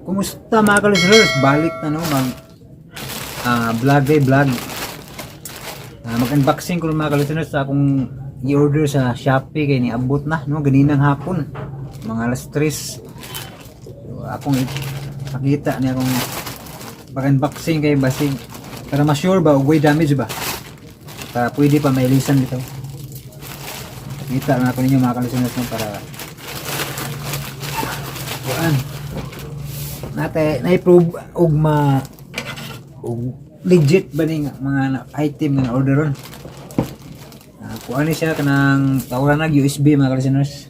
Kumusta, mga ka-listeners? Balik na, no, mag vlog day vlog. Mag-unboxing ko, mga ka-listeners, sa akong i-order sa Shopee kay niabot na, no, ganinang hapon. Mga alas 3. So, akong ipakita ni akong pag-unboxing kay basig para ma-sure ba og way damage ba. Para pwede pa mailisan dito. Pakita na ako ninyo, mga ka-listeners, no, para kuan nate na-prove og ma og legit ba ning mga item nga na-order ron. Kuan ni siya kanang tawran nag USB, mga ka-listeners.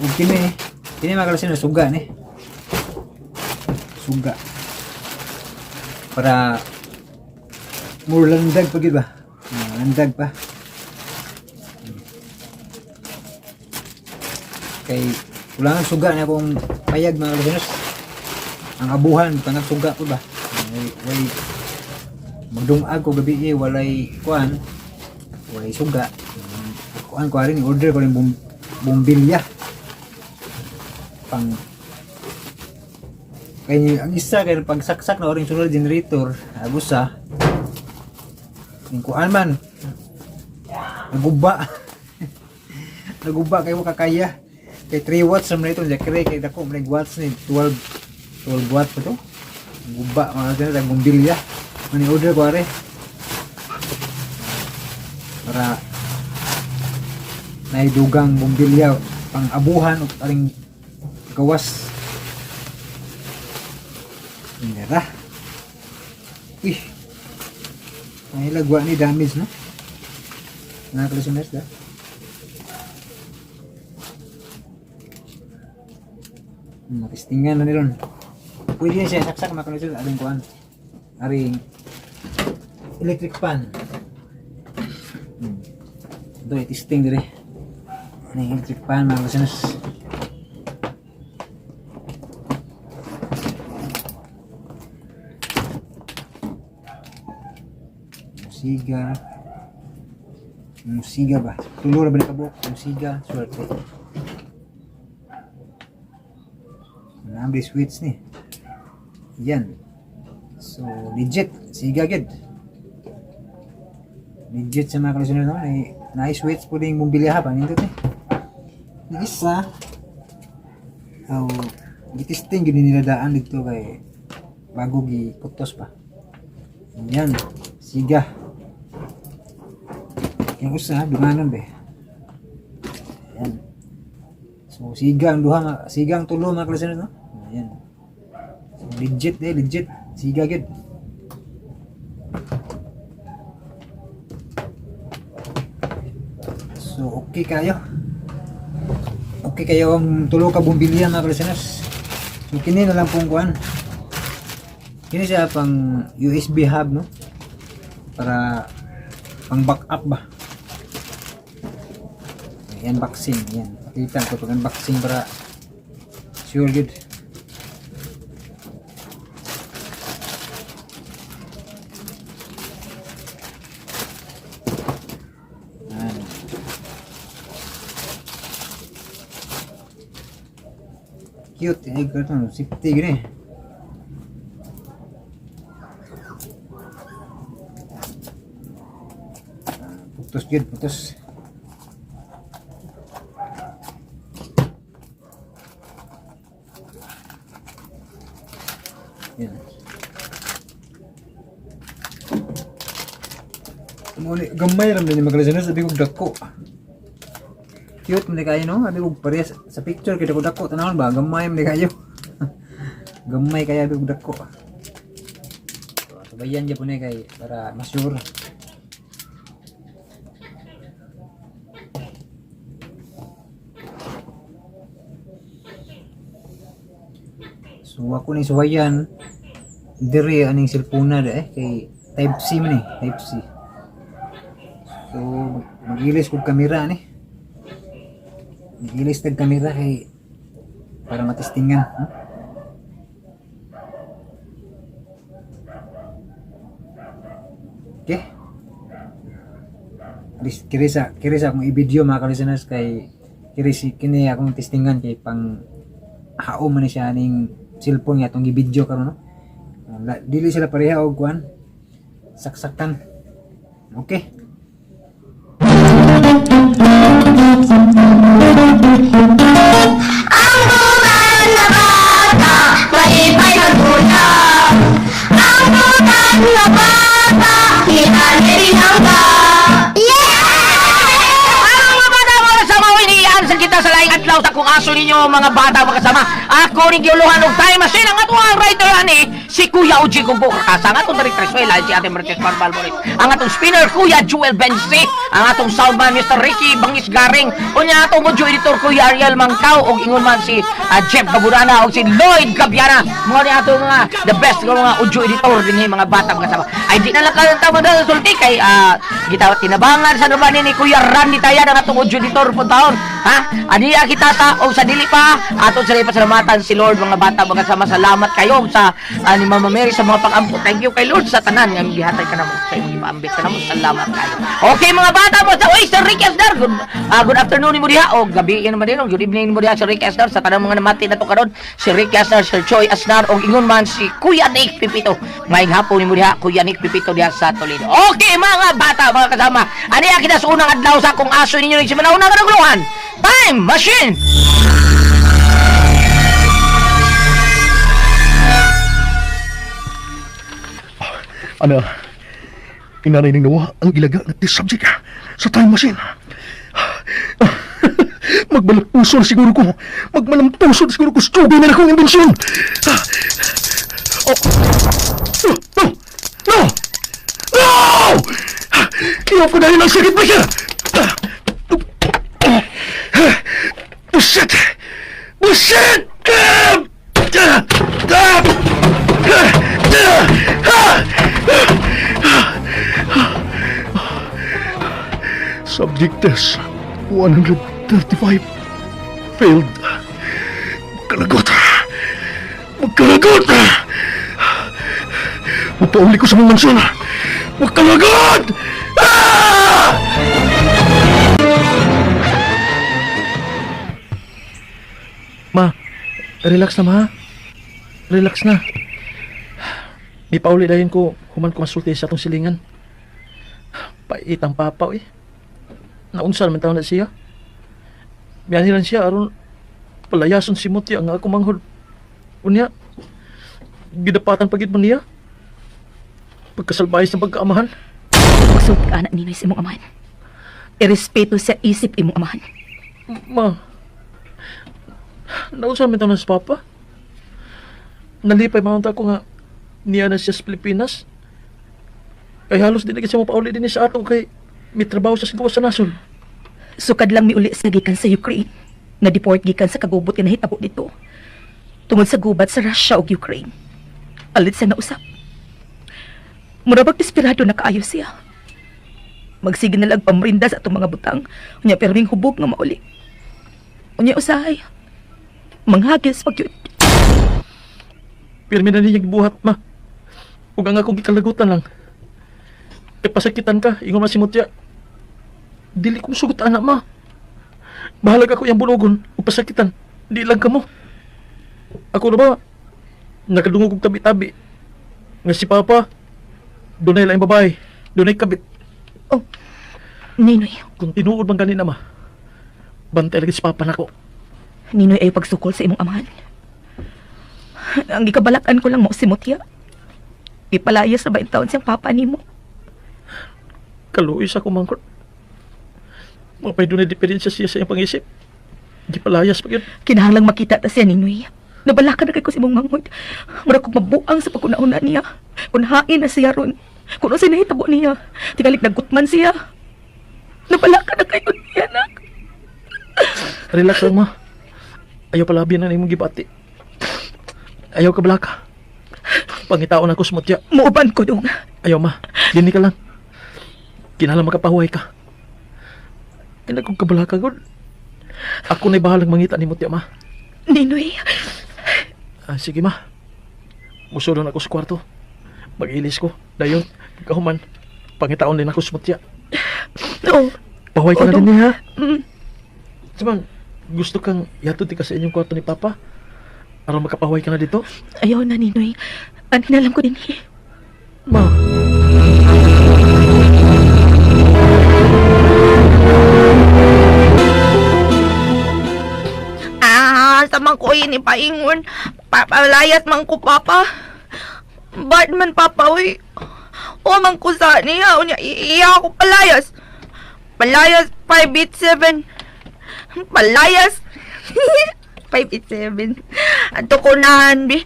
Ug kini kini, mga ka-listeners, suga ni. Suga. Para more landag pa gid ba? Landag pa. Kay kulangan suga na akong payag, mga ka-listeners. Ang abuhan tangang suga po ba. Way magdungag ko gabi eh, walay kuan, walay suga. Kuan ko rin, order ko rin bumbilya. Pang kay ang isa kay pagsaksak na oring solar generator agusa ning kuan man naguba, naguba kay wa kakaya kay 3 watts naman ito kay kay dako man watts ni 12 12 watt pa to. Guba, mga ganun ang bumbilya mani order ko are para naidugang bumbilya pang abuhan o aring gawas. Nira. Uy. May lagwa ni damage, no? Mga ka-listeners, da. Matistingan na nilon. Pwede na siya saksak, mga ka-listeners, aring kuan. Aring electric fan. Ito, i-testing dire. Aring electric fan, mga ka-listeners. Musiga. Musiga ba? Tulo ra ba ni kabuok? Musiga, swerte. Nambi switch ni. Yan. So, legit. Siga gid. Legit sa mga ka-listener, no? Ay, nice switch po din bumbilya pa. Nindot eh. Yung isa, aw, gitisting gid nila daan dito kay bago giputos pa. Yan. Siga. Yung usa, dumanon be. Ayan. So, siga ang duha, siga ang tulo, mga ka-listeners, no? Ayan. So, legit eh, legit. Siga gid. So, okay kayo. Okay kayo ang tulo ka bumbilya, mga ka-listeners. So, kini na lang pong kuan. Kini siya pang USB hub, no? Para pang backup ba. Unboxing, yan. Pakita ko pag unboxing para sure good. Yan. Cute, eh, ito, safety gini. Putos gid, putos. Yan. Muli, gamay ram din mga listeners, sabi ko dako. Cute man kayo, no? Sabi ko parehas sa picture kay dako dako tanawon ba, gamay man kayo. Gamay kaya sabi ko dako. So, sabayan gyud ni kay para mas sure. So ako ni suwayan diri aning cellphone na eh kay type C man eh, type C. So magilis kog kamera ni. Magilis tag kamera kay para matestingan, no? Okay. Kiri sa akong i-video, mga ka-listeners, kay kiri si kini akong testingan kay pang Hao man ni siya ning cellphone nga atong gi-video karon, no? Dili sila pareha og kuan, saksakan. Okay. Ang butan na bata, malipay magulang. Ang butan na bata, hinangirinangga. Yeah! Ang mga bata, mga kasama, iniiyan sa kita sa laing adlaw sa kung aso ninyo, mga bata, mga kasama. Ako ning giuluhan og time machine ang ato ang writer ani si Kuya Oji Gumbo Kakasa, ang atong director Suela si Ate Mercedes Barbal Boris, ang atong spinner Kuya Jewel Benzi, ang atong soundman Mr. Ricky Bangis Garing, unya atong audio editor Kuya Ariel Mangkaw, og ingon man si Jeff Gaburana og si Lloyd Gabiana. Mga ni atong mga the best nga mga audio editor dinhi, mga bata, mga kasama. Ay di na lang kayo tama na sulti kay kita tinabangan sa naman ni Kuya Randy Tayan, ang atong audio editor po taon. Ha? Aniya kita sa o sa dili pa ato sa pasalamatan si Lord, mga bata, mga kasama. Salamat kayo sa ni Mama Mary sa mga pang-ampo. Thank you kay Lord sa tanan nga gihatag kanamo sa imong gipaambit kanamo. Salamat kayo. Okay, mga bata mo sa, oy, Sir Ricky Asdar, good afternoon nimo diha o gabi naman din, good evening nimo diha, Sir Ricky Asdar, sa tanang mga namati nato karon, si Ricky Asdar, Sir Choi Asdar, og ingon man si Kuya Nick Pipito. Maayong hapon nimo diha, Kuya Nick Pipito, diha sa Toledo. Okay, mga bata, mga kasama, aniya kita sa unang adlaw sa akong aso ninyo ning simana unang kanaguluhan, Time Machine. Ano, inanay ning nawa ang ilaga na test subject sa time machine. Magmalampuso na siguro ko. Magmalampuso na siguro ko. Strawberry na akong imbensyon. Oh. No! No! No! No! Iyaw ko dahil ang circuit breaker! Buset! Buset! Subject test 135 failed. Magkalagot! Magkalagot! Mapauli ko sa mga mansyon! Magkalagot! Ah! Ma, relax na, ma. Relax na. May pauli dayon ko human ko masulti sa atong silingan. Pait ang papa eh. Naunsa naman taon na siya. Miyaniran siya aron palayason si Mutya nga ako manghod. Unya, gidapatan pagid mo niya. Pagkasalbayas ng pagkaamahan. Magsugod ka anak Ninoy sa imong amahan. Irespeto sa isip imong amahan. Ma, naunsa naman taon na si papa. Nalipay man ako nga niya na siya sa Pilipinas. Kay halos di na siya mapauli din sa ato kay may trabaho siya sa gawas sa nasod. Sukad lang miuli sa gikan sa Ukraine. Na deport gikan sa kagubot nga nahitabo dito. Tungod sa gubat sa Russia ug Ukraine. Alit sa nausap. Murabag desperado na kaayo siya. Magsige na lang pamrinda sa atong mga butang. Unya perming hubog nga mauli. Unya usahay. Manghagis pag yun. Pirmi na niya gibuhat, ma. Ug ang akong gikalagutan lang. Kay pasakitan ka, ingon man si Mutya. Dili ko sugot anak, ma. Bahalag ako iyang bulogon ug pasakitan. Di lang kamo. Ako na ba? Nakadungog og tabi-tabi. Nga si Papa, dunay laing babae, dunay kabit. Oh, Ninoy. Kung tinuod man gani na, ma, bantay lagi si Papa nako. Ninoy ay pagsukol sa imong amahan. Ang gikabalakan ko lang mo si Mutya. Ipalayas na ba yung taon siyang papa nimo? Kaluoy sa kumangkot. Mapay dunay diferensya siya sa iyang pangisip. Di palayas pa yun. Kinahanglang makita ta siya, Ninoy. Nabalakan na kay ko sa imong manghod. Mura kog mabuang sa pagkunauna niya. Kung hain na siya ron. Kung unsay nahitabo niya. Tingalik nagutman siya. Nabalakan na kay ko niya, nak. Relax lang, ma. Ayaw palabi na imong gibati. Ayaw ka blaka. Pangitaon ako sa mutya. Muuban ko dong. Ayaw, ma. Dini ka lang. Kinahanglan makapahuway ka. Ay nagkong kabalaka god. Ako na'y bahalang mangita ni mutya, ma. Ninoy, Ah, sige, ma. Musulon ako sa kwarto. Mag-ilis ko. Dayon, pagkahuman, pangitaon din ako sa mutya. oh, Pahuway ka na Oo, din niya, ha? Mm. Saman, gusto kang yatod ka sa inyong kwarto ni Papa? Aron makapahuway ka na dito? Ayaw na, Ninoy. Ano na lang ko din eh. Ma. Ah, sa man ko ini paingon. Papalayas man ko, Papa. Bad man, Papa, uy. O man ko sa niya. Unya, iya ako palayas. Palayas, 587. Palayas. 587. Ato ko na, bi.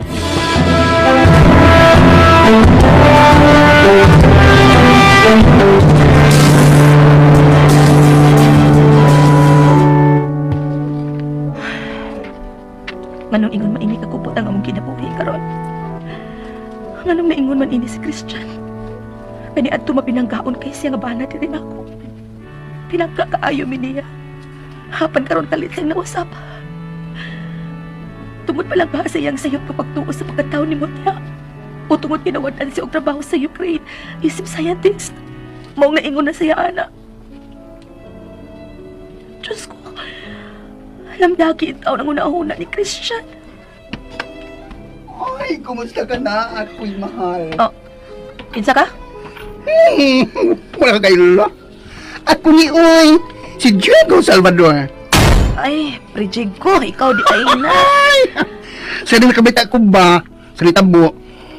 Nganong ingon man ini kakupot ang among kinabuhi karon. Nganong naingon man ini si Christian. Kani adto mapinanggaon kay siya nga bana diri nako. Pinangga kaayo mi niya. Hapan karon kalit sang nausap. Tungod pa lang ba sa iyang sayop kapagtuo sa pagkatao ni Mutya? O tungod kinawad-an siya og trabaho sa Ukraine isip scientist? Mao nga ingon na siya ana. Diyos ko, alam dagi itaw nang una-una ni Christian. Ay, kumusta ka na? Ako'y mahal. Oh, kinsa ka? Wala ka kaila. Ako ni Uy, si Diego Salvador. Ay, prejig ko. Ikaw di ay na. Ay! Sa din nakabita ko ba? Sa litabo.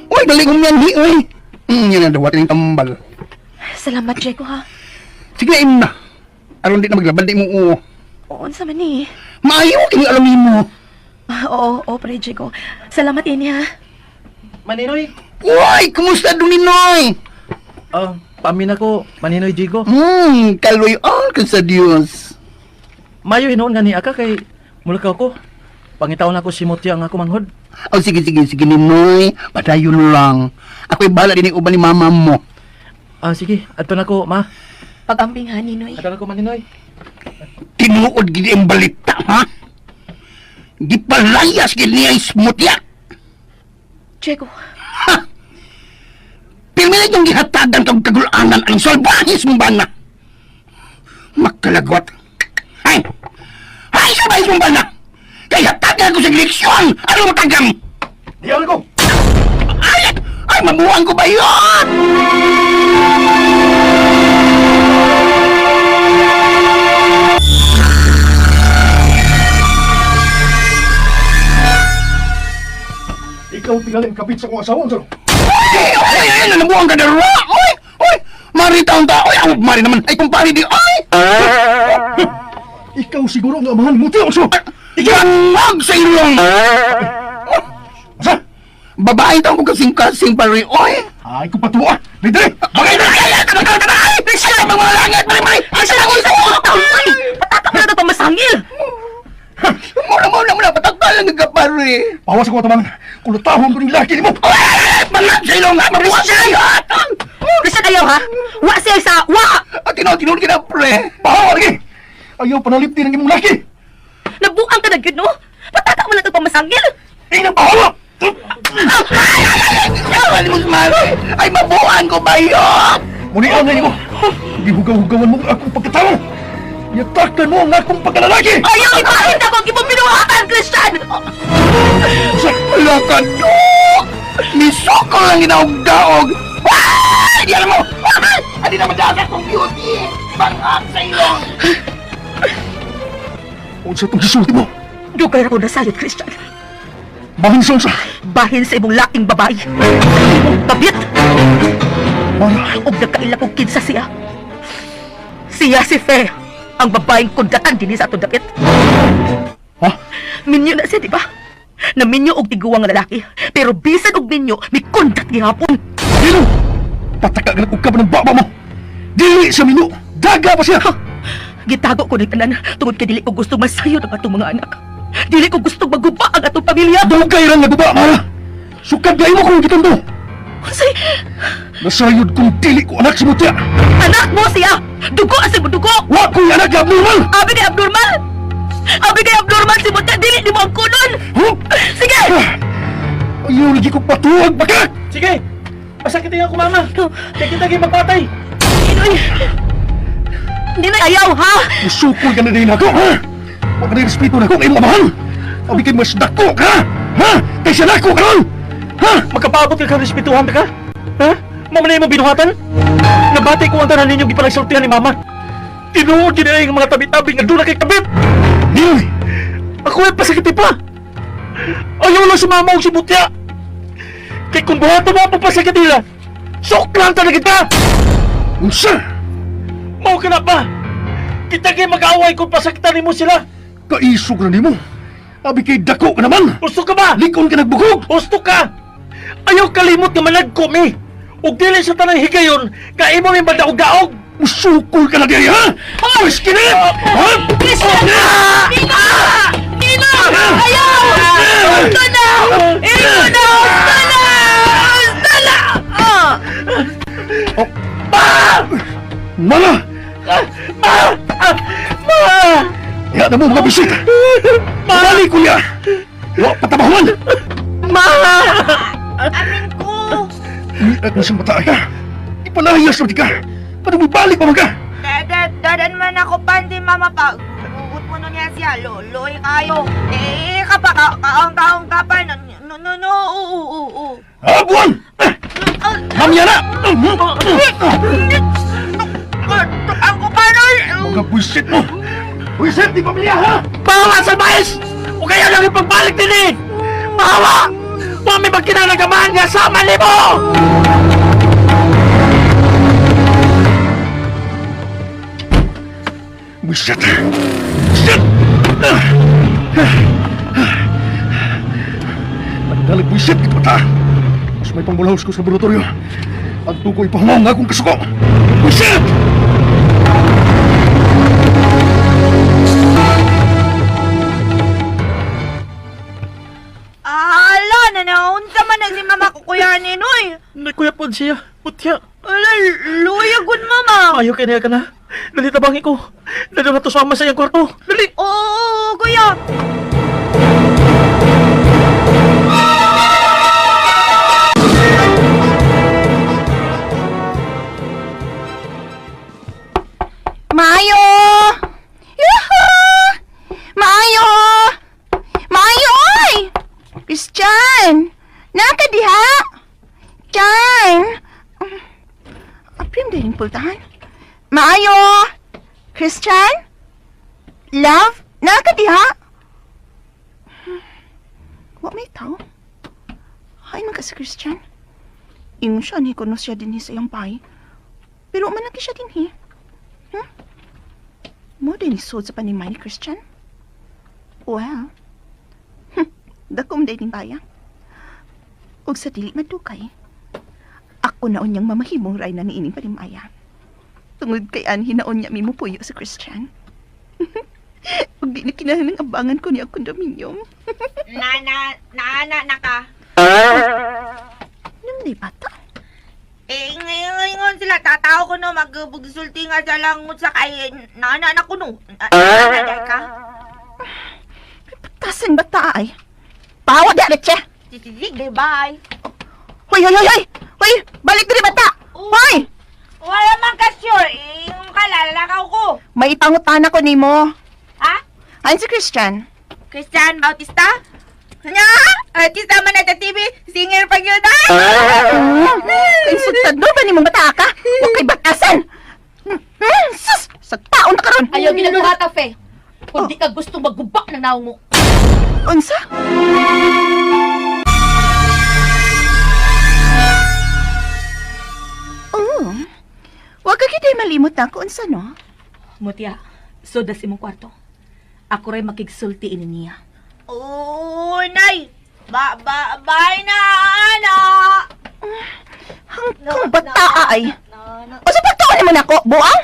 Uy, dali kong yan, hi, uy. Yan ang dawat ng tambal. Salamat, Diego, ha. Sige na, im na. Aron di na maglabad di mo, oo. Oo, unsa man ni. Maayo, kini alam mo. Ah, oo, oo, pre Diego. Salamat ini, ha. Maninoy! Uy, kumusta dun Ninoy? Ah, paamin ako, Maninoy Jigo. Kaloy all ka sa Dios. Mayo hinuon nga ni aka kay mulakaw ko. Pangitaon ako si Mutya ang ako manghod. Oh, sige, sige, sige, Ninoy. Padayon lang. Ako'y bala din uban ni mama mo. Ah, sige, adto na ko, ma. Pag-amping ha, Ninoy. Adto na ko, Maninoy. Tinuod gid ang balita, ha? Gipalayas gid niya ang smutya. Diego, Pirmi na yung gihatagan kag kagulanan ang salbahis mong bana. Makalagot. Ay! Ay, salbahis mong bana! Kaya hatagan ko sa leksyon! Ano matagam? Diyan ko! Ay! Ay, mabuang ko ba yun? Ikaw tingali ang kapit sa kong asawa, sir. Ay! Ay! Ay! Nanabuang ka na ra! Oy! Oy! Mari taon ta! Oy! Ang mari naman! Ay, kumpare di! Ay! Ikaw siguro ang amahan mo, tiyo, sir. Gangag sa ilong! Asa? Babae taon ko kasing-kasing pare! Oy! Ay, ko patuwa. Dali, dali. Bagay na! Ay! Ay! Ay! Ay! Ay! Ay! Mga langit! Mari! Mari! Ay! Sa ako! Sa ako! pataka mo na ito pamasangil! Mura mura mura! Patakal lang ka pare! Pawas ako tabangan. Kulutahon ko ng laki ni mo. Ay! Mga sa ilong! Mabuang sa ilong! Christian, ayaw, ha? Wa siya sa... Wa! At tinood ka na pre! Pahawa lagi. Ayaw panaliptin ang imong laki. Nabuang ka na gyud, no? Pataka mo na ito pamasangil! Inang pahawa. Ay! mo mare! Ay, mabuang ko ba yun? Muni ang mo. Gihugaw-hugawan mo ang akong pagkatao. Yatakan mo ang akong pagkalalaki. Ayaw, ipahin ako ang imong binuhatan, Christian! Wala ka no! Misoko lang ginaog-daog! Ay! Di alam mo! Ay! Adi naman dahil sa akong beauty! Bangag sa ilong! Unsa tong gisulti mo? Dugay ra ko nasayod, Christian. Bahin sa unsa. Bahin sa imong laing babae. Sa imong kabit. Mara, Og nagkaila kog kinsa siya. Siya si Fe, ang babaeng kundatan dinhi sa atong dapit. Ha? Minyo na siya, di ba? Naminyo og tiguang nga lalaki, pero bisan og minyo, mikundat gihapon. Dino! Pataka ka na kung ka pa ng baba mo. Dili sa minu. Daga pa siya. Gitago ko ng tanan tungod kay dili ko gusto masayod ang atong mga anak. Dili ko gusto maguba ang atong pamilya. Dugay ra nga guba, Mara. Sukad na imo kung gitundo. Unsay Nasayod kong dili ko anak si Mutya. anak mo siya? Dugo sa mo dugo. Wa ko'y anak na abnormal. Abi kay abnormal. Abi kay abnormal si Mutya dili nimo ang kunon. Huh? Sige. Ayaw lagi ko patuwag baka! Sige! Pasakitin ako, mama! Kaya kita kayo mapatay! Ninoy. Ninoy ayaw ha. Musukol ka na din ako, ha? Huwag ka na respeto na ako kay imong amahan! Abi kay mas dako ka! Ha? Kaysa nako karon! Ha? Magkapaabot ka respetuhan ka? Ha? Mama na imong binuhatan? Nabati ko ang tanan ninyong gipalagsultihan ni Mama. Tinuod yun ay ang mga tabi-tabi nga doon na kay kabit! Ninoy! Ako ay pasakiti pa! Ayaw lang si Mama o si Butya! Kay kung buhaton mo ang pagpasakit nila, suklan talaga kita! Unsa? Mao ka na ba? Kita kay mag-away kung pasakitan nimo sila! Kaisog na nimo. Abi kay dako ka naman. Gusto ka ba? Likon ka nagbugog. Gusto ka! Ayaw kalimot nga managko mi! Ug dili sa tanang higayon, ka imo mi madaog-daog! Musukol ka na diay ha? Pwes kini! Ha? Nino! Nino! Ayaw! Gusto na! Ito na! Gusto na! Gusto na! Ah! Mala! Ma! Ya na mo mga bisita! Mali kuya! Wa patabahuan! Ma! Amin ko. Miag na siyang bata ka! Ipalayas na di ka! Paano mo balik pa man ka? Dadan, dadan man ako panty, mama pa. Gugut mo nun niya siya. Loloy kayo. Eh, ka pa, ka, kaong kaong ka pa. No, no, no, no, oo, oo, oo. Abuan! Mamya na! Ang ko pa nun. Mga buwisit mo! Buwisit di pamilya ha! Bawa sa mais! O kaya lang ipagbalik din eh! Bawa! Wa may magkinanagamaan nga sa nimo! Buwisit! Buwisit! Nagdalag buwisit ito ta! Mas may pangbulahos ko sa laboratorio. Ang tukoy pahumaw nga akong kasuko! Buwisit! Ala, nanaunsa man na si mama ko kuya Ninoy. Nagkuya po siya. Butya. Ala, luya good mama. Ayaw kay niya ka na. Dali tabangi ko. Dali na to sa ama sa iyang kwarto. Dali! Oo, oo, kuya. Maayo! Yuhu! Maayo! Maayo, oy! Christian! Naka diha? Chan! Aprim din pultahan. Maayo! Christian? Love? Naka diha? Wa may tao. Hay man ka si Christian. Ingon siya ni kuno siya dinhi sa iyang bahay. Pero man siya dinhi. Mo din isod sa panimay ni Christian? Well, dakom day ning baya. Ug sa dili madukay. Ako na unyang mamahimong ray na niining panimaya. Tungod kay anhi na unya mi mupuyo sa Christian. Ug di na kinahanglang abangan ko niya ang kondominium. Na, na, na, na, na ka. Nang di bata. Eh, ngayon, ngayon sila, tataw ko no, magbugsulti nga sa langot sa kay, na, na, na, kuno. Na, na, na, ka. Patasan bata ay. Pawa di alit siya. Sige, bye. Hoy, hoy, hoy, hoy! Hoy, balik diri bata! Hoy! Wala man ka sure, eh, yung kalalakaw ko. May ipangutana ko nimo. Ha? Ayon si Christian. Christian Bautista? Nya! Artista man na sa TV, singer pag yun. Ah! Insultad no ba nimong bata ka? Wa kay batasan. Sus, sa taon na karon. Ayaw ginabuhata, Fe. Kung di ka gusto maggubak ng naong mo. Unsa? Oh. Wa ka gid malimot na ako unsa no? Mutya, so das imong kwarto. Ako ray makigsulti ini niya. Oo, nay! Ba, ba, bye na, ana! Hangkang bata ay. Unsa pagtuon nimo nako, buang?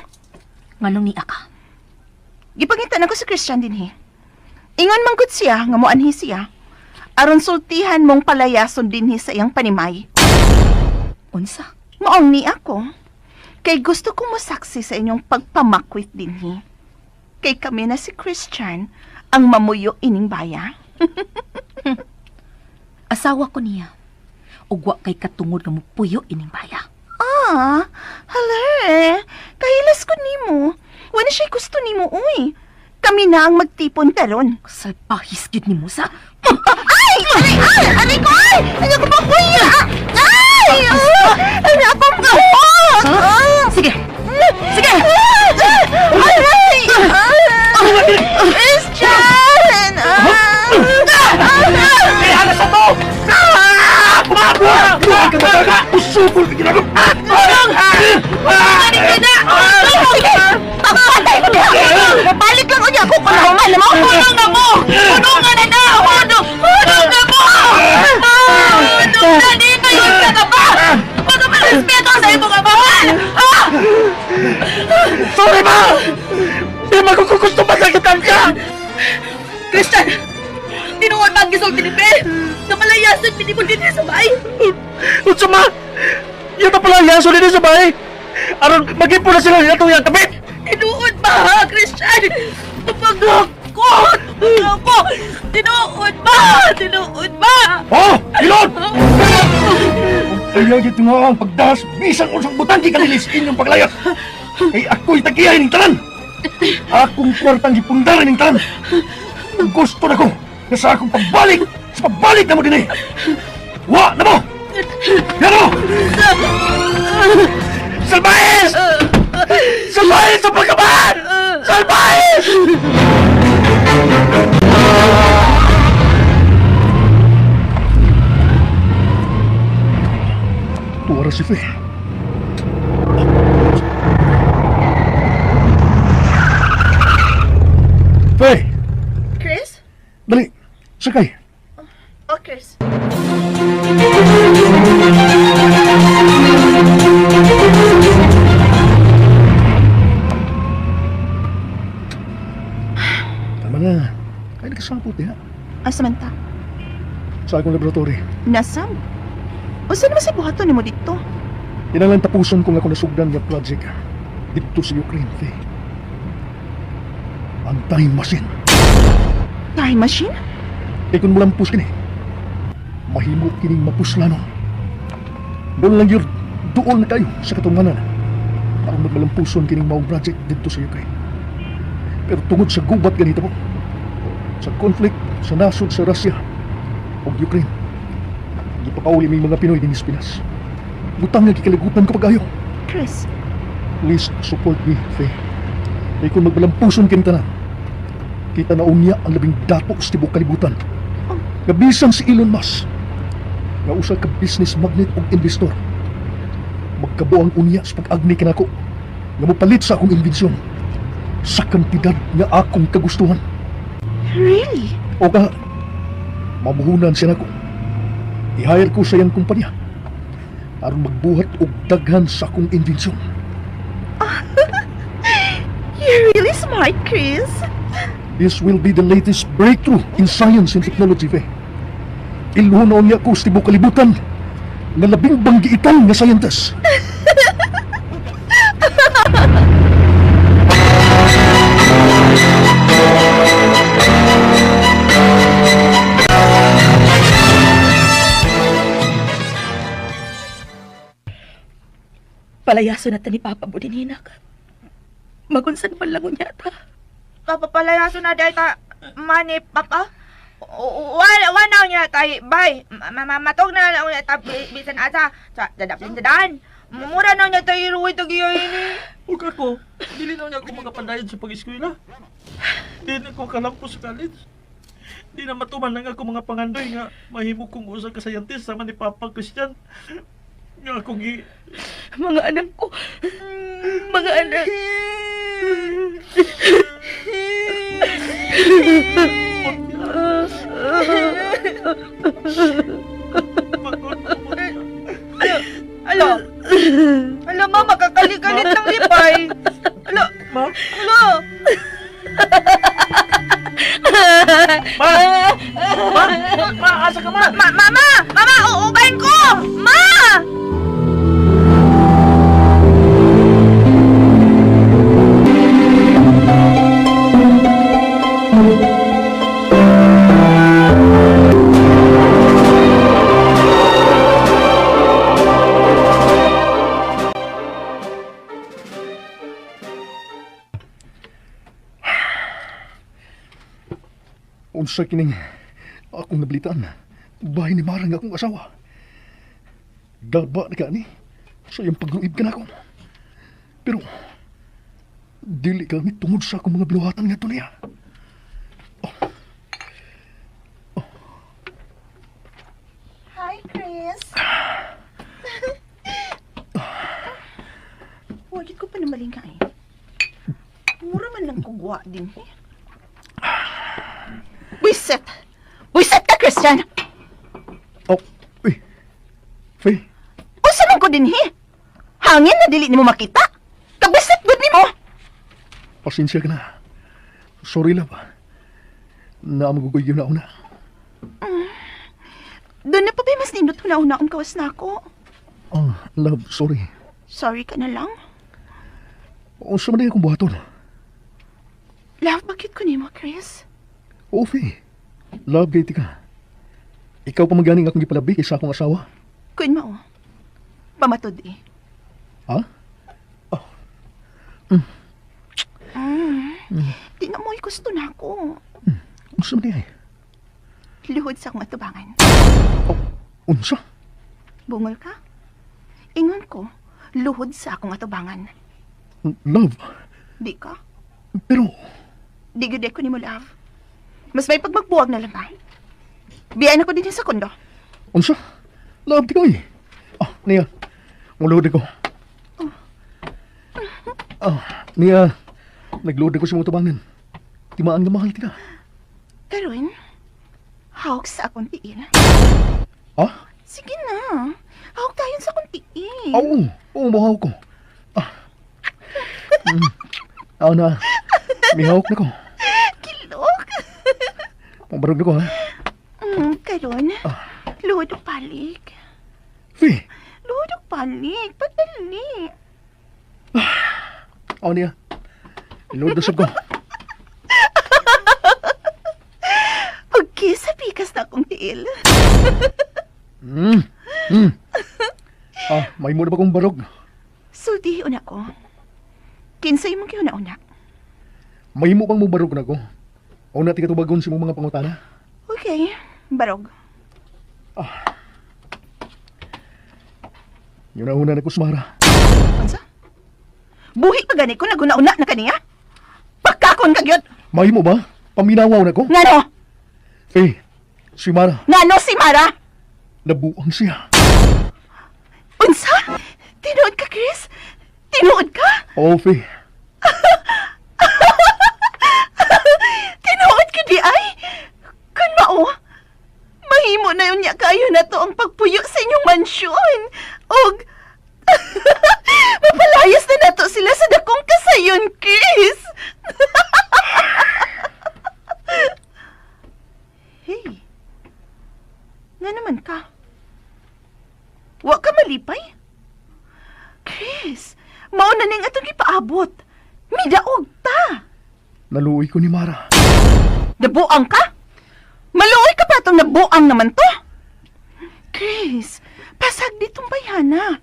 Nganong niya ka? Gipangitan ako si Christian dinhi. Ingon man gud siya nga moanhi siya. Aron sultihan mong palayason dinhi sa iyang panimay. Unsa? Maong ni ako. Kay gusto kong mosaksi sa inyong pagpamakwit dinhi. Kay kami na si Christian ang mamuyo ining baya. Asawa ko niya. Ug wa kay katungod nga mupuyo ining baya. Ah, hala. Kahilas ko nimo. Wala siya gusto nimo, uy. Kami na ang magtipon karon. Salpahis gid ni Musa. Ay! Aray! Ay! Aray ko! Ay! Ano ko ba, kuya? Ay! Ano ako ba? Sige. Sige! Aray! Christian! Kaya na sa to! Usugol ka ginagawa! Sige! Pagpatay ko niya! Mabalik lang unya ako kung nahuman na mo! Hunong na mo! Hunong na na! Hunong! Hunong na mo! Hunong na dito yun ka na ba? Huwag ka respeto sa imong amahan! Ah! Sorry, ma! Di magugusto pagkakitan ka! Christian! Tinuod ba ang gisulti ni Pe? Napalayasan mi mo dinhi sa bahay. Unsa ma? Yun na pala yaso din sa bahay. Aron magimpo na sila nila itong kapit. Tinuod ba ha, Christian? Pagkakot! Ako! Tinuod ba? Tinuod ba? Oh! Ilod! Ayaw dito nga ang pagdahas bisan unsang butang gikan nilis inyong paglayas. Kay ako'y tagihay ning tanan. Akong kwartang gipundaran ning tanan. Gusto na ko na sa akong pagbalik, sa pagbalik na mo din eh. Wa na mo! Yan mo! Salbahes! Salbahes sa pagkabahan! Salbahes! Tuwara si Fe. Fe! Chris? Dali! Sakay! Oh, Chris. Tama na. Ay, nakasapot niya. Asa man ta? Sa akong laboratory. Nasam? Unsa naman sa buhaton nimo dito? Yan ang tapuson kung ako nasugdan nga project dito sa Ukraine, Fe. Ang time machine. Time machine? Kaya kung mulampos kini, mahimo kining mapuslanon. Doon lang yun, doon na kayo sa katunganan. Aron magmalampuson kining maong project dito sa Ukraine. Pero tungod sa gubat ganito po, sa conflict sa nasod sa Russia ug Ukraine, gipapauli may mga Pinoy dinhi sa Pinas. Butang nga gikaligutan ko pag-ayo. Chris, Please support me, Faye. Kaya kung magbalampuson kini tanan, kita na unya ang labing dato sa tibok kalibutan. Nga bisan si Elon Musk, nga usa ka business magnate ug investor, magkabuang unya sa pag-agni kanako nga mopalit sa akong imbensyon sa kantidad nga akong kagustuhan. Really? O ka, mamuhunan siya nako. I-hire ko sa iyang kumpanya aron magbuhat og daghan sa akong imbensyon. You're really smart, Chris. This will be the latest breakthrough in science and technology, fe. Ilhunaw niya ko sa tibok kalibutan nga labing banggiitan nga scientist. Palayaso na ta ni Papa mo din hinak. Magunsan man lang unya ta. Papa, palayaso na dahil ta, mani, papa. Wala, wala niya tay, bay. Matog na lang niya ta, bisan asa. Sa, dadaplin sa daan. Mura na niya tayo ruwi tagiyoy ni. Ug ako, dili na niya ako makapadayon sa pag-eskwela. Di na ko kalampos sa college. Di na matuman lang ako mga pangandoy nga mahimo kong usa ka scientist sama ni Papa Christian. Nga akong gi Mga anak ko. Mga anak. Alo. Alo, ma, makakaligalit ng lipay. Alo. Ma? Alo. Ma! Ma! Ma, asa ka ma? Ma, mama! Mama, uubahin ko! Ma! Unsa kining akong nabalitaan. Bahay ni Mara nga akong asawa. Gaba na ka ni sa iyang pagluib ka na ako. Pero dili kami tungod sa akong mga binuhatan nga niya. Hi, Chris. Wagit ko pa na malinga eh. Mura man lang kugwa din eh. Buiset! Buiset ka, Christian! Oh, uy. Faye, Usa man ko din he. Hangin na dili nimo makita. Kabuiset gud nimo. pasensya ka na. Sorry lang ba? Naamagugoy yun na una. Doon na pa ba mas nindot huna-hunaon kawas na ako. Oh, love, sorry. Sorry ka na lang. Unsa man akong buhaton? Love, bakit ko nimo, Chris? Oo, Faye. Love, kay ka. Ikaw pa maganing akong gipalabi kaysa akong asawa. Kuin mao. Pamatod eh. Ha? Di na mo'y gusto na ako. Unsa man ay? Luhod sa akong atubangan. Oh, unsa? Bungol ka? Ingon ko, luhod sa akong atubangan. Love. Di ka? Pero, Di gyud ko nimo love. Mas may pagmagbuwag na lang ba? Biyain ako din sa kondo. unsa? Love, di ko eh. Ah, niya. Mulod ako. Ah, niya. Nagload ako sa mga tabangan. Timaan nga mahal tika. Karon, hawak sa akong tiil. Ha? Sige na. Hawak tayo sa akong tiil. Oo, oo, muhaw ko. Ah. Ah, na. Mihawak na ko. Kilok. Pabarog na ko, ha? Karon, luhod og palik. Fi, Luhod og palik. Pagdali. ako niya. Load na sab ko. Okay, sa pikas na akong tiil. Ah, may muna ba kong barog? Sultihi una ko. Kinsay mong gihuna-una. May mo bang mubarog na ko? O na tigatubagon sa imong mga pangutana? Okay, barog. Yun na una na ko sumara. Unsa? Buhi pa gani ko naguna-una na kaniya? Pagkakon ka gyud. May mo ba? Paminawaw na ko? Ngano? Eh, si Mara, Ngano si Mara? nabuang siya. Unsa? Tinuod ka, Chris? Tinuod ka? Oo, Fe. Tinuod ka di ay? Kun mao, mahimo na yun niya kayo na to ang pagpuyo sa inyong mansyon. Og, mapalayas na nato sila sa dakong kasayon, Chris. Hey, nga naman ka? Wa ka malipay? Chris, mao na ning atong gipaabot. Midaog ta. Naluoy ko ni Mara. Nabuang ka? Maluoy ka pa itong nabuang naman to? Chris, pasag ditong bayhana.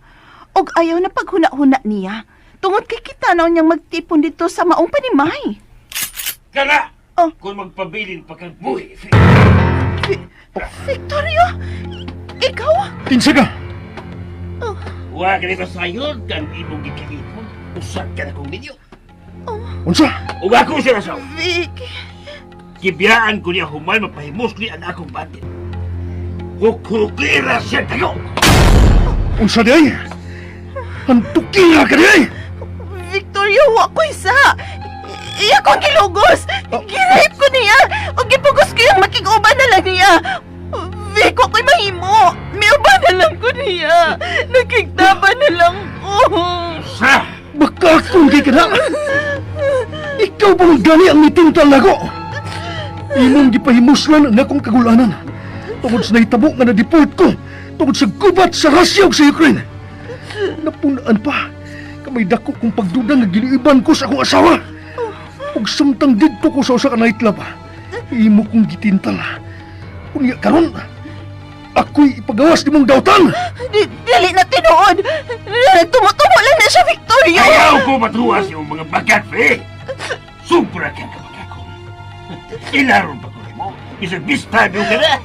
Og ayaw na paghuna-huna niya. Tungod kay kita na niyang magtipon dito sa maong panimay. Kana! Oh. Kung magpabilin pa kang buhi, Victorio, ikaw? Kinsa ka? Wa ka ni masayon kan imong gikaipon. Usag ka na kong ninyo. Unsa? Ug ako siya nasaw. Vic, Gibiyaan ko niya human mapahimusli ang akong bandit. Hukukira siya tayo! Unsa di ay? Antukin ka di ay! Victorio, wa ko isa. Iya ko ang gilugos. Girape ko niya. O gipugos ko yung makig-uban na lang niya. Vic, wa ko'y mahimo. Miuban na lang ko niya. Nakigtaba na lang ko. Sa! Baka akong kay ka na! Ikaw pa man gani ang mitintal nako! Imong gipahimuslan ang akong kagulanan tungod sa nahitabo nga na-deport ko tungod sa gubat sa Russia ug sa Ukraine. Napunaan pa kamay dako kong pagduda nga giliiban ko sa akong asawa. Ug samtang didto ko sa usa ka nightclub, imo kong gitintal. Unya karon, ako'y ipagawas nimong dautan. Dili na tinuod. Tumutumo lang na siya, Victoria. Ayaw ko matuwa sa iyong mga bagak, fe! Sobra kang kabagakon. Ilaron pa ko nimo. Bisag bistado ka na.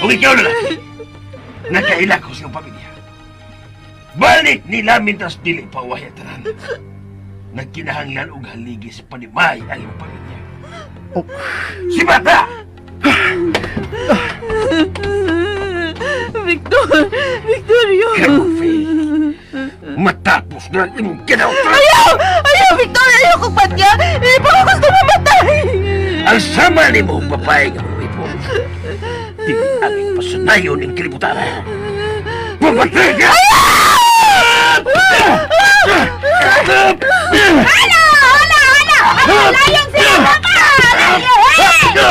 O ikaw na lang. Nagkaila ko sa iyong pamilya. Balik nila mintas dili pa wahya tanan. Nagkinahanglan og haligi sa panimay ang iyong pamilya. Oh. Si Bata! Victor! Victorio! Karufi! Matapos na ang imong kinautra! Ayaw! Ayaw, Victor! Ayaw kong patya! Eh, baka gusto mamatay! Ang sama ni mo, babae nga mo ipo. Dili aming pasanayon ang kalibutan. Pumatay ka! Hala! Hala! Hala! Hala! Layon sila, Papa! Layon! Hey! Ito!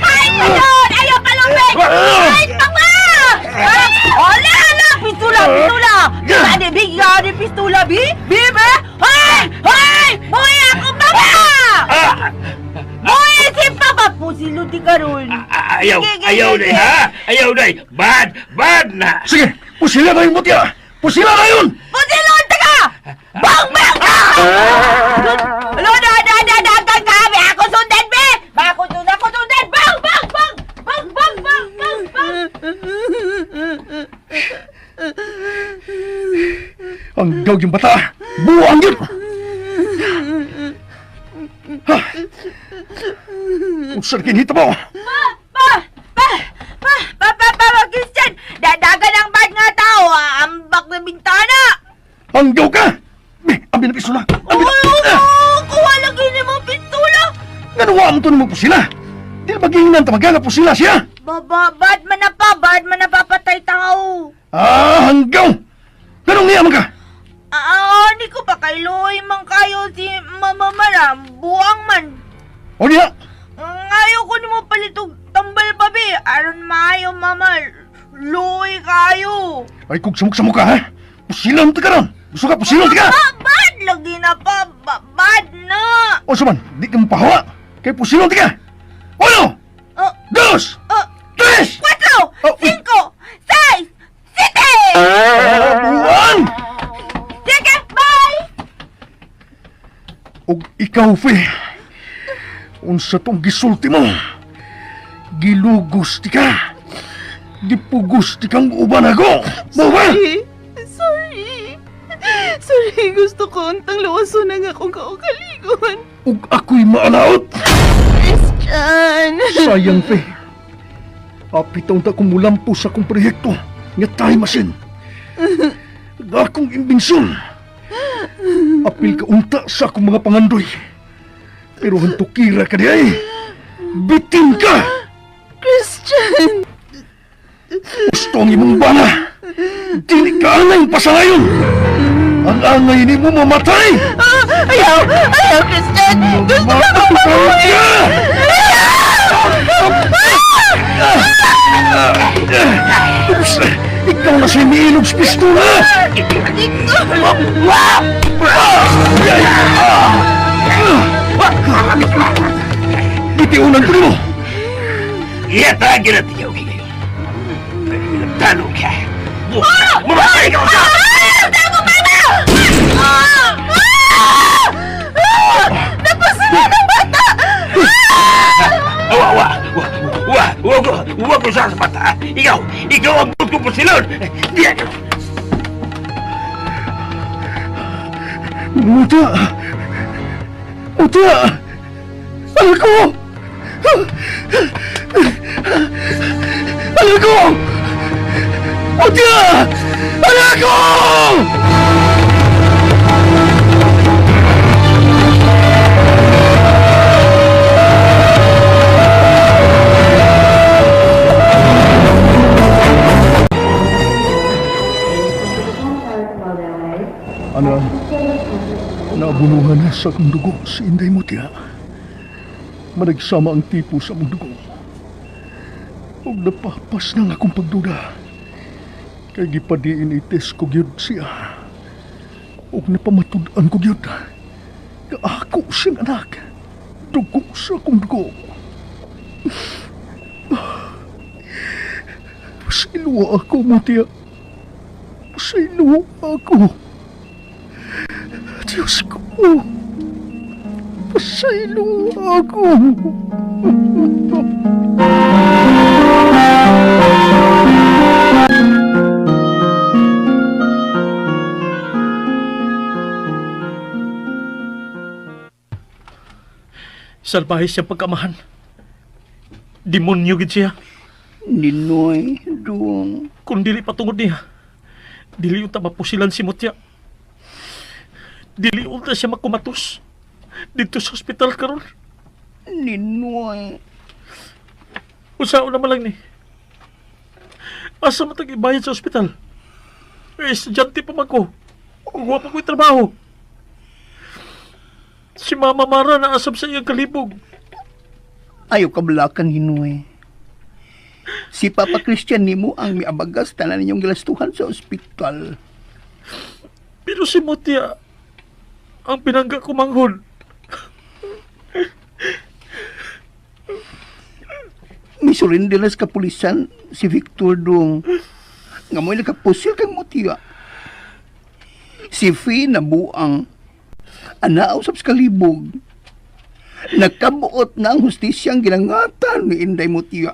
Pain mo yun! Ayaw palupit! Pain pa nga! Hala! Hala! Pistula! Pistula! Diba ni Bigyan ni pistula, Bi? Bi, ba? Hoy! Hoy! Buhay ako, Papa! Buhay si Papa! Pusilo di karon. Ayaw! Sige, sige, Ayaw sige. na ha! Ayaw na! Bad! Bad na! Sige, pusila na yung mutya! Pusila na yun! Pusilon ta ka! Bang bang ka! Ano na na na na kang kami ako sundan be! Ako sundan ako sundan! Bang bang bang! Bang bang bang bang bang! Ang gawag yung bata! Buang yun! Ha! Unsa na kinita mo? Pa! Pa! Pa! Pa! Pa! Pa! Pa! Christian! Dadagan ang bad nga tao! Ambak na bintana! Ang gaw ka! Be, abi na pistola! Abi na! Uy! Oh, kuha lagi ni mo pistula! Ngano mo to nimo pusila? Di na magingnan ta magana pusila siya! Baba, bad man na pa! Bad man na papatay tao! Ah, hanggaw! Ganong niya man ka? Ah, ni ko pa kay Loy man kayo si Mama Maram. Buang man. O niya! Ayaw ko nimo palitog tambal pa be. Aron maayo mama. Luoy kayo. Ay, kung samok-samok ka, ha? Pusilan ta ka ron! Gusto ka, pusilan ta ka! Pa, bad lagi na pa. Ba, bad na. O saman, di ka mapahawa! Kay pusilan ta ka! Uno! Oh, Dos! oh, Tres! kwatro, Oh, uy. cinco, seis, siete. Ah, buwan! Sige, bye. Og ikaw, Fe, unsa tong gisulti mo? Gilugos ti ka! Gipugos ti kang uban ako! Mo ba? Sorry. Sorry. Sorry, gusto ko untang luwaso na nga akong kaugaligon. Ug ako'y maanaot! Christian! Sayang, Fe. Apitaw ta kumulampo sa akong proyekto nga time machine. Ang akong imbensyon. Apil ka unta sa akong mga pangandoy. Pero hantukira ka di ay. Bitin ka! Christian! Gusto ang imong bana. Dili ka anay pasangayon. Ang angay ni mo mamatay! Ah, ayaw! Ayaw, Christian! Gusto ko Mamatay ka! Ikaw na siya umiinog sa pistola! Gitiunan ko nimo! Iyatagin at ikaw ngayon. Pero ilang ka. Mamatay ka sa! Napasala ng bata! Awa, awa! Wa, wa, wa ko, wa ko sa bata. Ikaw, ikaw ang buot ko pusilon. Diyan ka. Muta! Muta! Anak ko! Anak ko! Muta! Anak ko! Ano? Naabunuhan na sa akong dugo si Inday Mutia. Managsama ang tipo sa among dugo. Ug napapas na ang akong pagduda. Kay gipadiin ites ko gyud siya. Ug napamatud-an ko gyud. Nga ako siyang anak. Dugo sa akong dugo. Pasaylo ako, Mutia. Pasaylo ako. Diyos ko. Pasaylo ako. Salbahe siya pagkamahan. Demonyo gid siya. Ninoy, dong. Kung dili patungod niya, dili unta mapusilan si Mutya. Dili unta siya makumatos. Dito sa ospital karon. Ninoy. Usaon naman lang ni. Asa matag ibayad sa ospital? Eh, estudyante pa man ko. Wa pa ko'y trabaho. Si Mama Mara naasab sa iyang kalibog. Ayaw kablakan, Ninoy. Si Papa Christian nimo ang miabagas tanan ninyong gilastuhan sa ospital. Pero si Mutya, ang pinangga ko manghod. Misurindi na sa kapulisan si Victor dong. Nga mo'y nakapusil kang mutiya. Si Fee nabuang. Anaaw sa kalibog. Nakabuot na ang hustisyang ginangatan ni Inday Mutiya.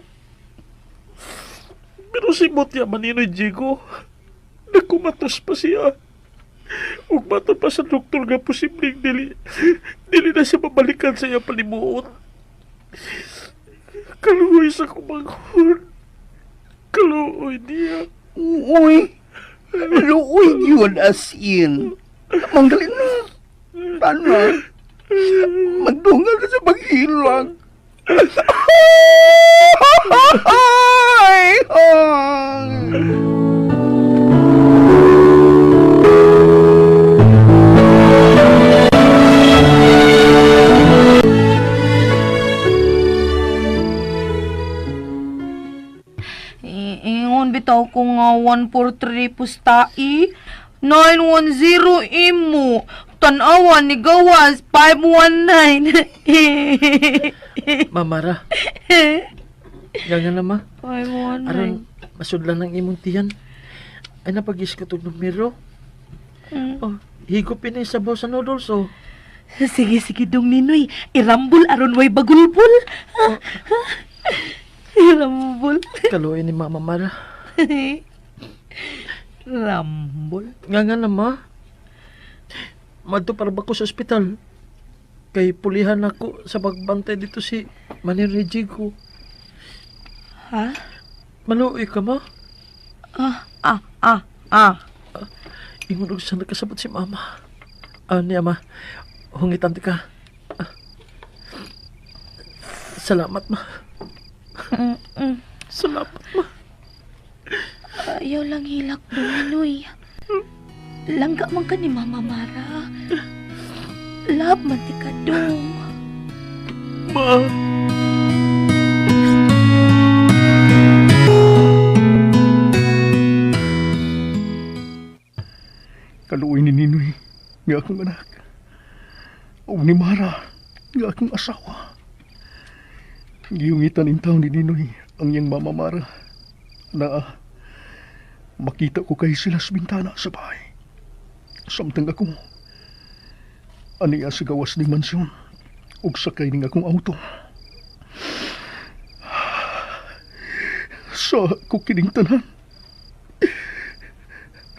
Pero si Mutya Maninoy Diego, nagkumatos pa siya. Ug matod pa sa doktor nga posibleng dili, dili na siya mabalikan sa iyang palimuot. Kaluoy sa kumanghod. Kaluoy niya. Uy, luoy yun as in. Manggalin na. Tana. Magdungal ka sa paghilang. Ay, ay. Ingon bitaw ko nga 143 pustai. 910 imo. Tanawa ni gawas 519. Mamara. Nga na ma. 519. Aron masudlan ang imong tiyan. Ay napag-iskot og numero. Oh, higop ini sa sabaw sa noodles oh. Sige, sige, dong Ninoy. Irambol aron way bagulbol. Irambol. Kaluoy ni Mama Mara. Rambol. Nga nga na ma. Madto para ba ko sa ospital? Kay pulihan ako sa pagbantay dito si Manny Jigo. Ha? Maluoy ka ma? Ah, ah, ah, ah. Ingon og sa nakasabot si mama. Ah, niya ma. Hungitan ti ka. Ah. Salamat ma. Salamat ma. Ayaw lang hilak, dong Ninoy. Langga man ka ni Mama Mara. Love man ti ka, dong. Ma. Kaluoy ni Ninoy nga akong anak. O ni Mara nga akong asawa. Giyungitan in taon ni Ninoy ang iyang mama Mara na makita ko kay sila sa bintana sa bahay. Samtang ako, aniya sa gawas ni mansyon ug sakay ning akong auto. Sa ko kining tanan.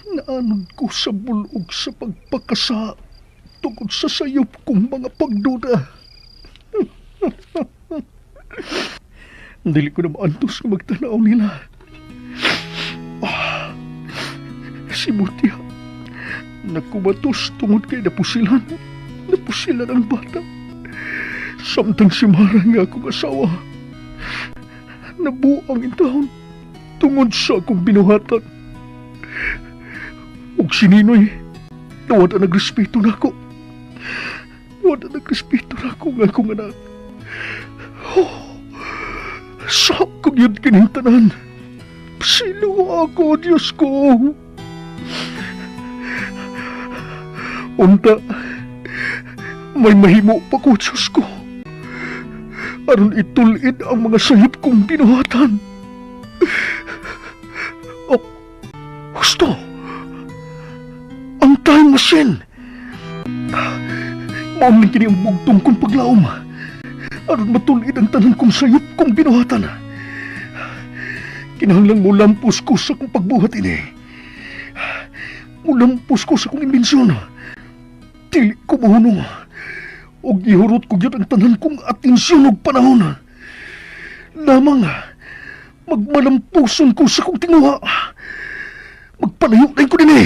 Naanod ko sa bulog sa pagpakasa tungod sa sayop kong mga pagduda. Dili ko na maantos nga magtanaw nila. Ah, si Mutia, nagkumatos tungod kay napusilan. Napusilan ang bata. Samtang si Mara nga akong asawa, nabuang intahon tungod sa akong binuhatan. Ug si Ninoy, wala nagrespeto nako. Wala nagrespeto nako nga akong anak. Oh, sa kong yun kining tanan. Sino ako, Diyos ko? Unta, may mahimo pa ko, Diyos ko. Aron itulid ang mga sayop kong binuhatan. Oh, husto! Ang time machine! Mao man kini ang bugtong kong paglaom. Aron matulid ang tanan kong sayop kong binuhatan. Kinahanglang mulampos ko sa akong pagbuhat ini. Mulampos ko sa akong imbensyon. Dili ko mohunong. Og ihurot ko gyud ang tanan kong atensyon og panahon. Lamang magmalampuson ko sa akong tinguha. Magpalayo na ko dinhi.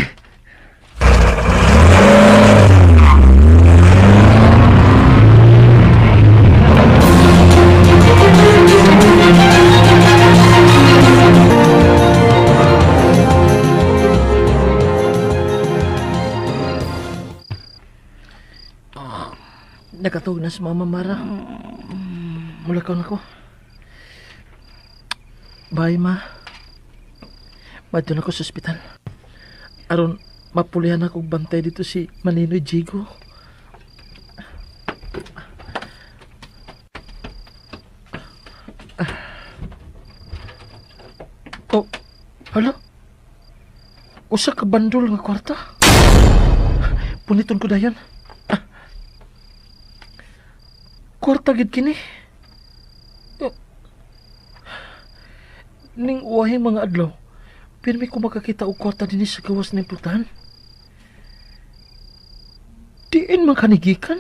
Nakatug na si Mama Mara. Mulakaw na ko. Bye, Ma. Madto na ko sa ospital. Aron, mapulihan ako og bantay dito si Maninoy Jigo. Oh, hala? Usa ka bandol nga kwarta? Puniton ko dayon. Kwarta gid kini. Oh. Ning uwahing mga adlaw, pirmi ko makakita og kwarta dinhi sa gawas ning pultahan. Diin man kanigikan.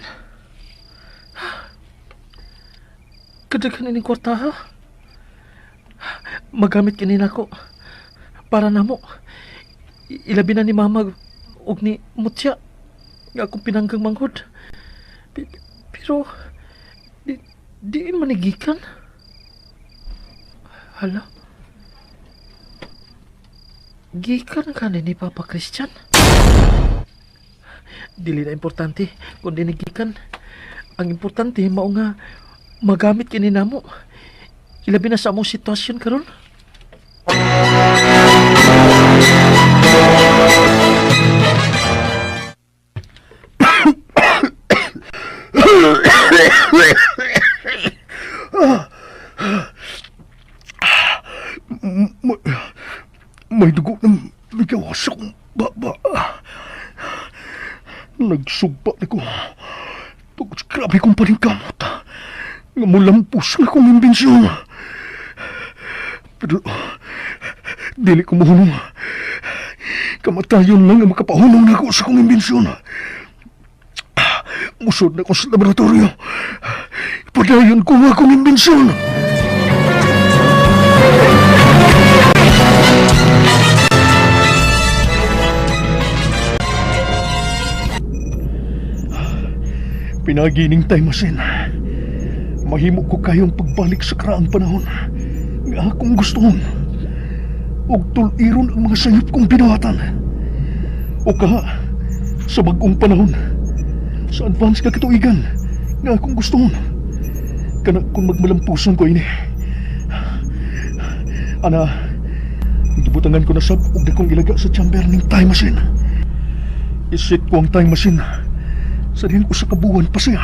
Kadaghan ining kwarta ha. Magamit kini nako para namo. Ilabi na ni mama og ni Mutya nga akong pinanggang manghod. Pero diin man ni gikan. Hala. Gikan ka ni Papa Christian. Dili na importante kung di ni gikan. Ang importante mao nga magamit kini namo. Ilabi na sa among sitwasyon karon. May dugo ng migawas akong baba. Nagsugpa ni ko. Tungod sa grabe kong paningkamot. Nga mulampos na kong imbensyon. Pero dili ko mohunong. Kamatayon lang ang makapahunong nako sa akong imbensyon. Musod na ko sa laboratorio. Padayon ko nga akong imbensyon. Pinagining time machine. Mahimo ko kayong pagbalik sa karaang panahon nga akong gustohon. Og tuliron ang mga sayop kong binuhatan. O kaha, sa bag-ong panahon, sa advance ka katuigan nga akong gustohon. Kana kung magmalampuson ko ini. Ana, gibutangan ko na sab og dakong ilaga sa chamber ning time machine. Isit ko ang time machine. Sa diyan ko sa kabuan pa siya.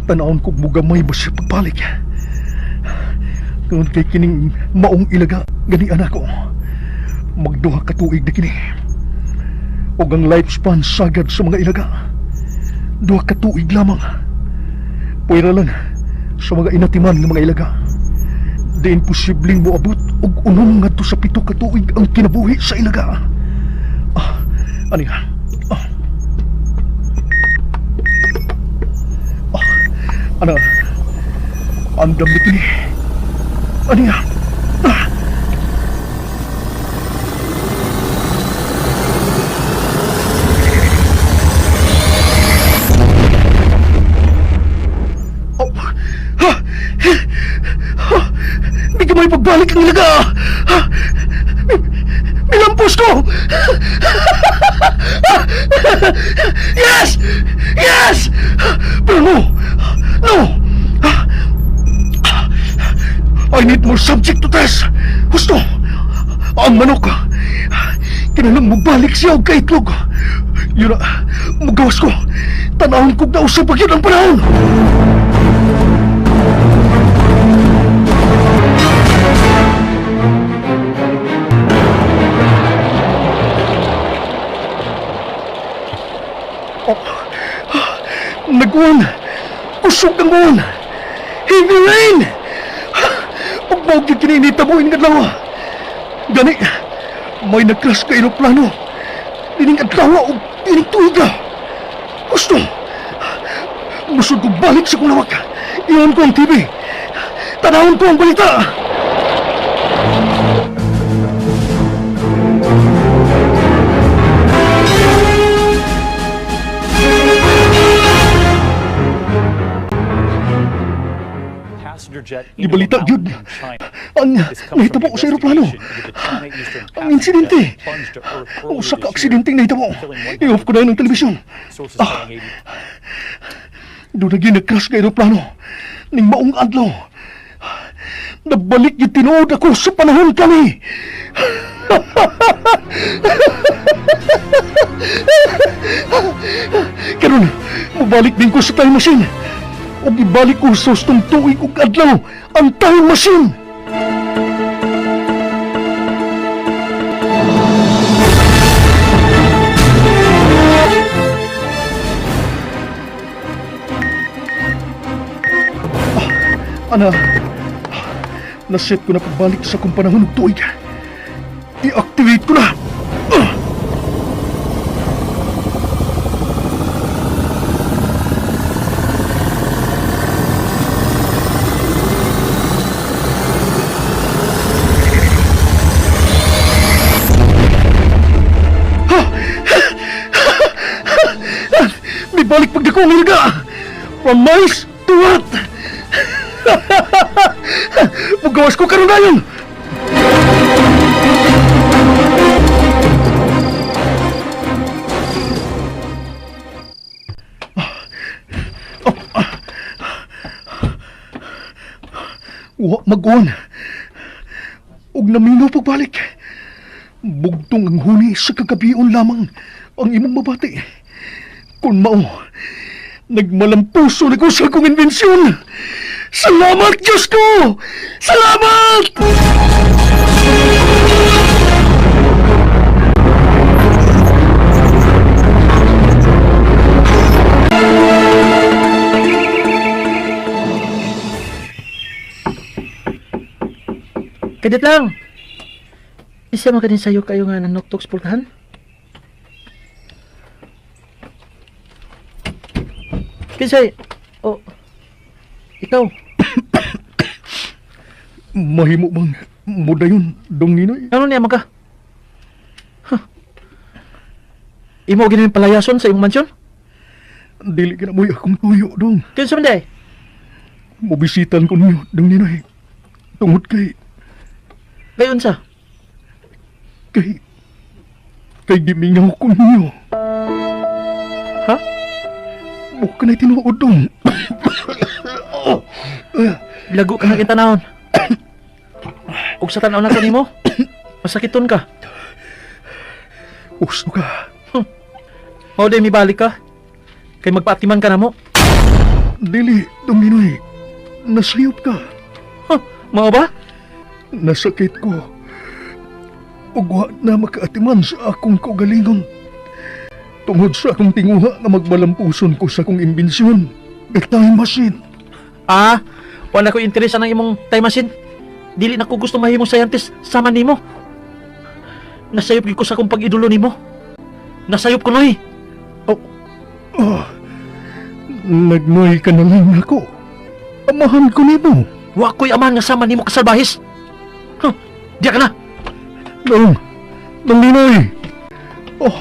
Tanawon ko mugamay ba siya pagbalik. Ngon kay kining maong ilaga gani anak ko. Magduha ka tuig na kini. Og ang lifespan sagad sa mga ilaga. 2 ka tuig lamang. Pwera lang sa mga inatiman ng mga ilaga. Di imposibleng moabot og unom ngadto sa 7 ka tuig ang kinabuhi sa ilaga. Ani nga? Ana, andam ni kini. Ani nga? Oh, ha! Ha! Di ka may pagbalik ang ilaga! Ha! Milampos ko! Yes! Yes! Pero no! No! I need more subject to test! Gusto! Ang manok! Kinalang mabalik siya og kaitlog! Yun na, magawas ko! Tanahon kong nausap ang yun ang panahon! Oh, Ang uwan! Kusog ang uwan! Heavy rain! Ug mao gyud kini nitabo ining adlaw. Gani, may nag-crash ka eroplano. Ining adlaw ug ining tuiga. Gusto! Musod ko balik sa kong lawak. Iyon ko ang TV. Tanawon ko ang balita. Gibalita gyud ang nahitabo sa eroplano. Ang insidente. Usa ka aksidenteng nahitabo. I-off ko na ang telebisyon. Ah. Doon na gyud nag-crash ka eroplano. Ning maong adlaw. Nabalik gyud tinuod ako sa panahon kami. Karon, mobalik din ko sa time machine. Ug ibalik ko sa hustong tuig ug adlaw ang time machine. Ah, Ana, naset ko na pagbalik sa kong panahon ug tuig. I-activate ko na. Ah! Mibalik pagdako ang ilaga! From miles to what? Mugawas ko karon dayon! Wa mag-on. Ug naminaw pagbalik. Bugtong ang huni sa kagabion lamang ang imong mabati. Kung mao, nagmalampuso na ko sa akong inbensyon. Salamat, Diyos ko! Salamat! Kadit lang. Isa man ka din sa'yo kayo nga nanuktok sa pultahan. Kinsay, oh, ikaw, Mahimo bang mudayon, dong Ninoy? ano niya man ka? Huh. Imo ginin palayason sa imong mansyon? Dili ka na mo'y akong tuyo, dong. Kinsa man day? Mobisitan ko ninyo, dong Ninoy. Tungod kay, Kayon sa? kay, kay gimingaw ko ninyo. Ha? Buka na tinuod, dong. Lago ka ng intanahon. Ug sa tan-aw na ko nimo, masakiton ka. Gusto ka. Mao day mibalik ka. Kay magpaatiman ka na mo. Dili, dong Ninoy. Nasayop ka. Huh, mao ba? Nasakit ko. Ug wa na makaatiman sa akong kaugalingon. Tungod sa akong tinguha nga magmalampuson ko sa akong imbensyon. The time machine. Ah, wala ko interes ang imong time machine. Dili na ko gusto mahimong scientist sama nimo. Nasayop gyud ko sa akong pag-idolo nimo. Nasayop ko noy. Oh, nagnoy ka na lang ako. Amahan ko nimo. Wa ko'y amahan nga sama nimo kasalbahis. Huh, diya ka na. Dong, Dong Ninoy. Oh,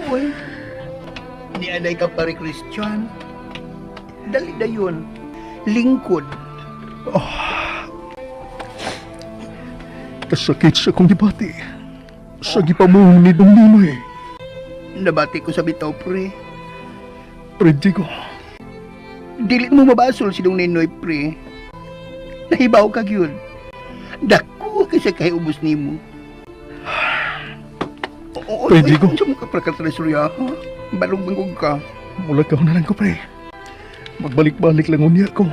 Uy, nianay ka pare Christian. Dali dayon. Lingkod. Kasakit sa akong gibati. Sa gipamuhong ni Dong Ninoy. Nabati ko sa bitaw, pre. Predigo, Dili mo mabasol si Dong Ninoy, pre. Nahibaw ka gyud. Dako kay sa kay ubos nimo. Oo, Pwede ko. Unsa mo ka prakatresurya, ha? Balog-bangog ka. Mulakaw na lang ko, pre. Magbalik-balik lang unya ko.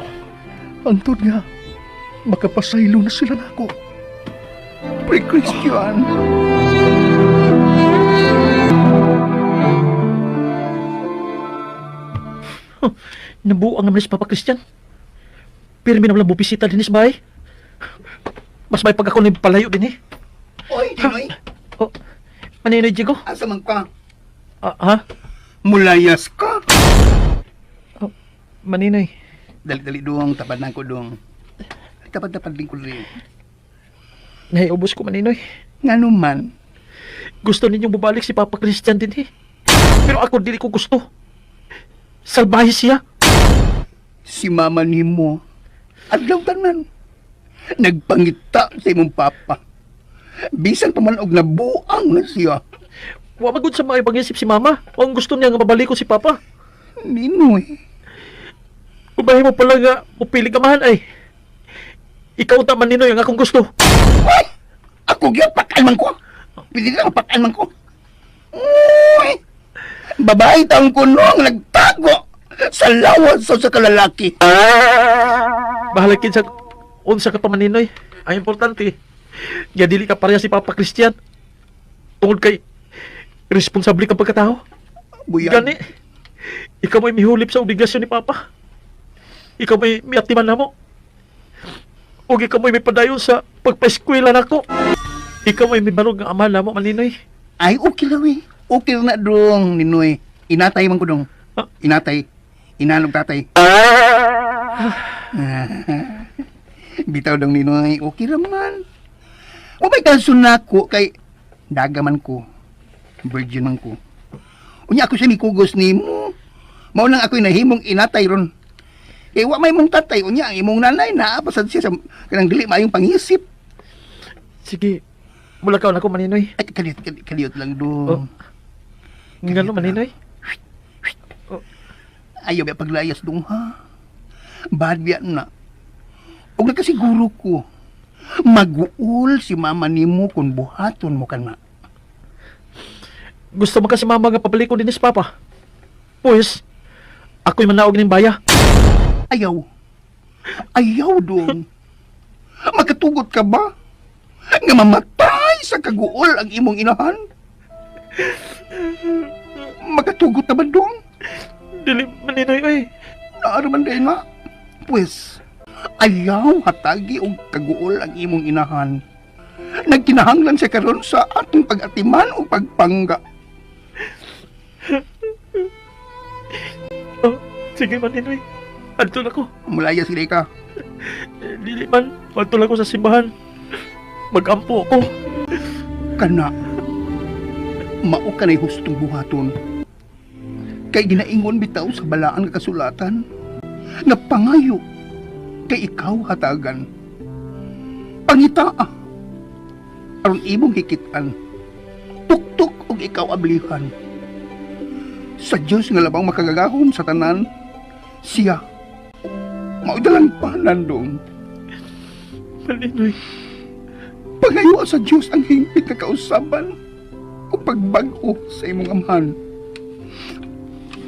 Antod nga, makapasaylo na sila na ako. Pre Christian. Nabuang naman ni si Papa Christian. Pirmi naman lang bubisita din sa bahay. Mas may pag ako ni palayo din eh. Oy, Dinoy, Oh, Maninoy Diego? asa man ka? Ah, ha? Mulayas ka. Maninoy. Dali-dali dong, tapad na ko dong. Tapad-tapad din ko rin. Nahiubos ko, Maninoy. Nga naman, Gusto ninyong bubalik si Papa Christian din eh. Pero ako dili ko gusto. Salbahe siya. Si mama nimo. Adlaw tanan. Nagpangita sa imong papa. Bisan pa man og nabuang na siya. Wa magud sa mga ibang isip si Mama. Ang gusto niya nga mabalik ko si Papa. Ninoy, Ubahin mo pala nga mupili ka man ay. Ikaw ta Maninoy ang akong gusto. Uy! Ako gyud pakan man ko. Pwede lang pakan man ko. Uy! Babae taong kuno ang nagtago sa lawas sa kalalaki. Bahala sa unsa ka pa Maninoy. Ang importante, nga dili ka pareha si Papa Christian. Tungod kay responsable kang pagkatao. Buyan. Gani, ikaw may mihulip sa obligasyon ni Papa. Ikaw may miatiman na mo. O ikaw may padayon sa pagpaeskwela nako. Ikaw may mibarog nga ama namo Maninoy. Ay, okay lang eh. Okay na dong, Ninoy. Inatay man ko dong. Ah. Inatay. Inanog tatay. Bitaw dong, Ninoy. Okay raman. O may kaso na ko kay daga man ko. Virgin man ko. Unya ako siya mikugos nimo. Mao lang ako'y nahimong inatay ron. Kay wa may mong tatay, unya ang imong nanay naa pasad siya sa kanang dili maayong pangisip. Sige, mula ka na ako Maninoy. Ay, kaliyot, kaliyot lang dong. Oh. Ngano Maninoy? Ayaw biya paglayas dong ha. Bad biya na. Og nakasiguro ko, maguol si mama nimo kung buhaton mo kana. Gusto mo kasi mama nga pabalik ko din si Papa. Pues, ako'y manaog ning baya. Ayaw. Ayaw dong. Makatugot ka ba? Nga mamatay sa kaguol ang imong inahan? Makatugot na ba dong? Dili Maninoy oy. Naaraman din nga. Pwes, ayaw hatagi og kaguol ang imong inahan. Nagkinahanglan siya karon sa atong pag-atiman o pagpangga. Oh, sige Maninoy. Adto na ko. Mulaya sila ka. Eh, dili man, adto lang ko sa simbahan. Magampo ako. Kana, mao ka na'y hustong buhaton. Kay ginaingon bitaw sa balaan nga kasulatan, nga pangayo kay ikaw hatagan. Pangitaa, aron imong hikitan, tuktok og ikaw ablihan. Sa Dios nga labang makagagahom sa tanan, siya, mao dalang panan dong. Maninoy. Pangayo sa Dios ang hingpit nga kausaban o pagbag-o sa imong amahan.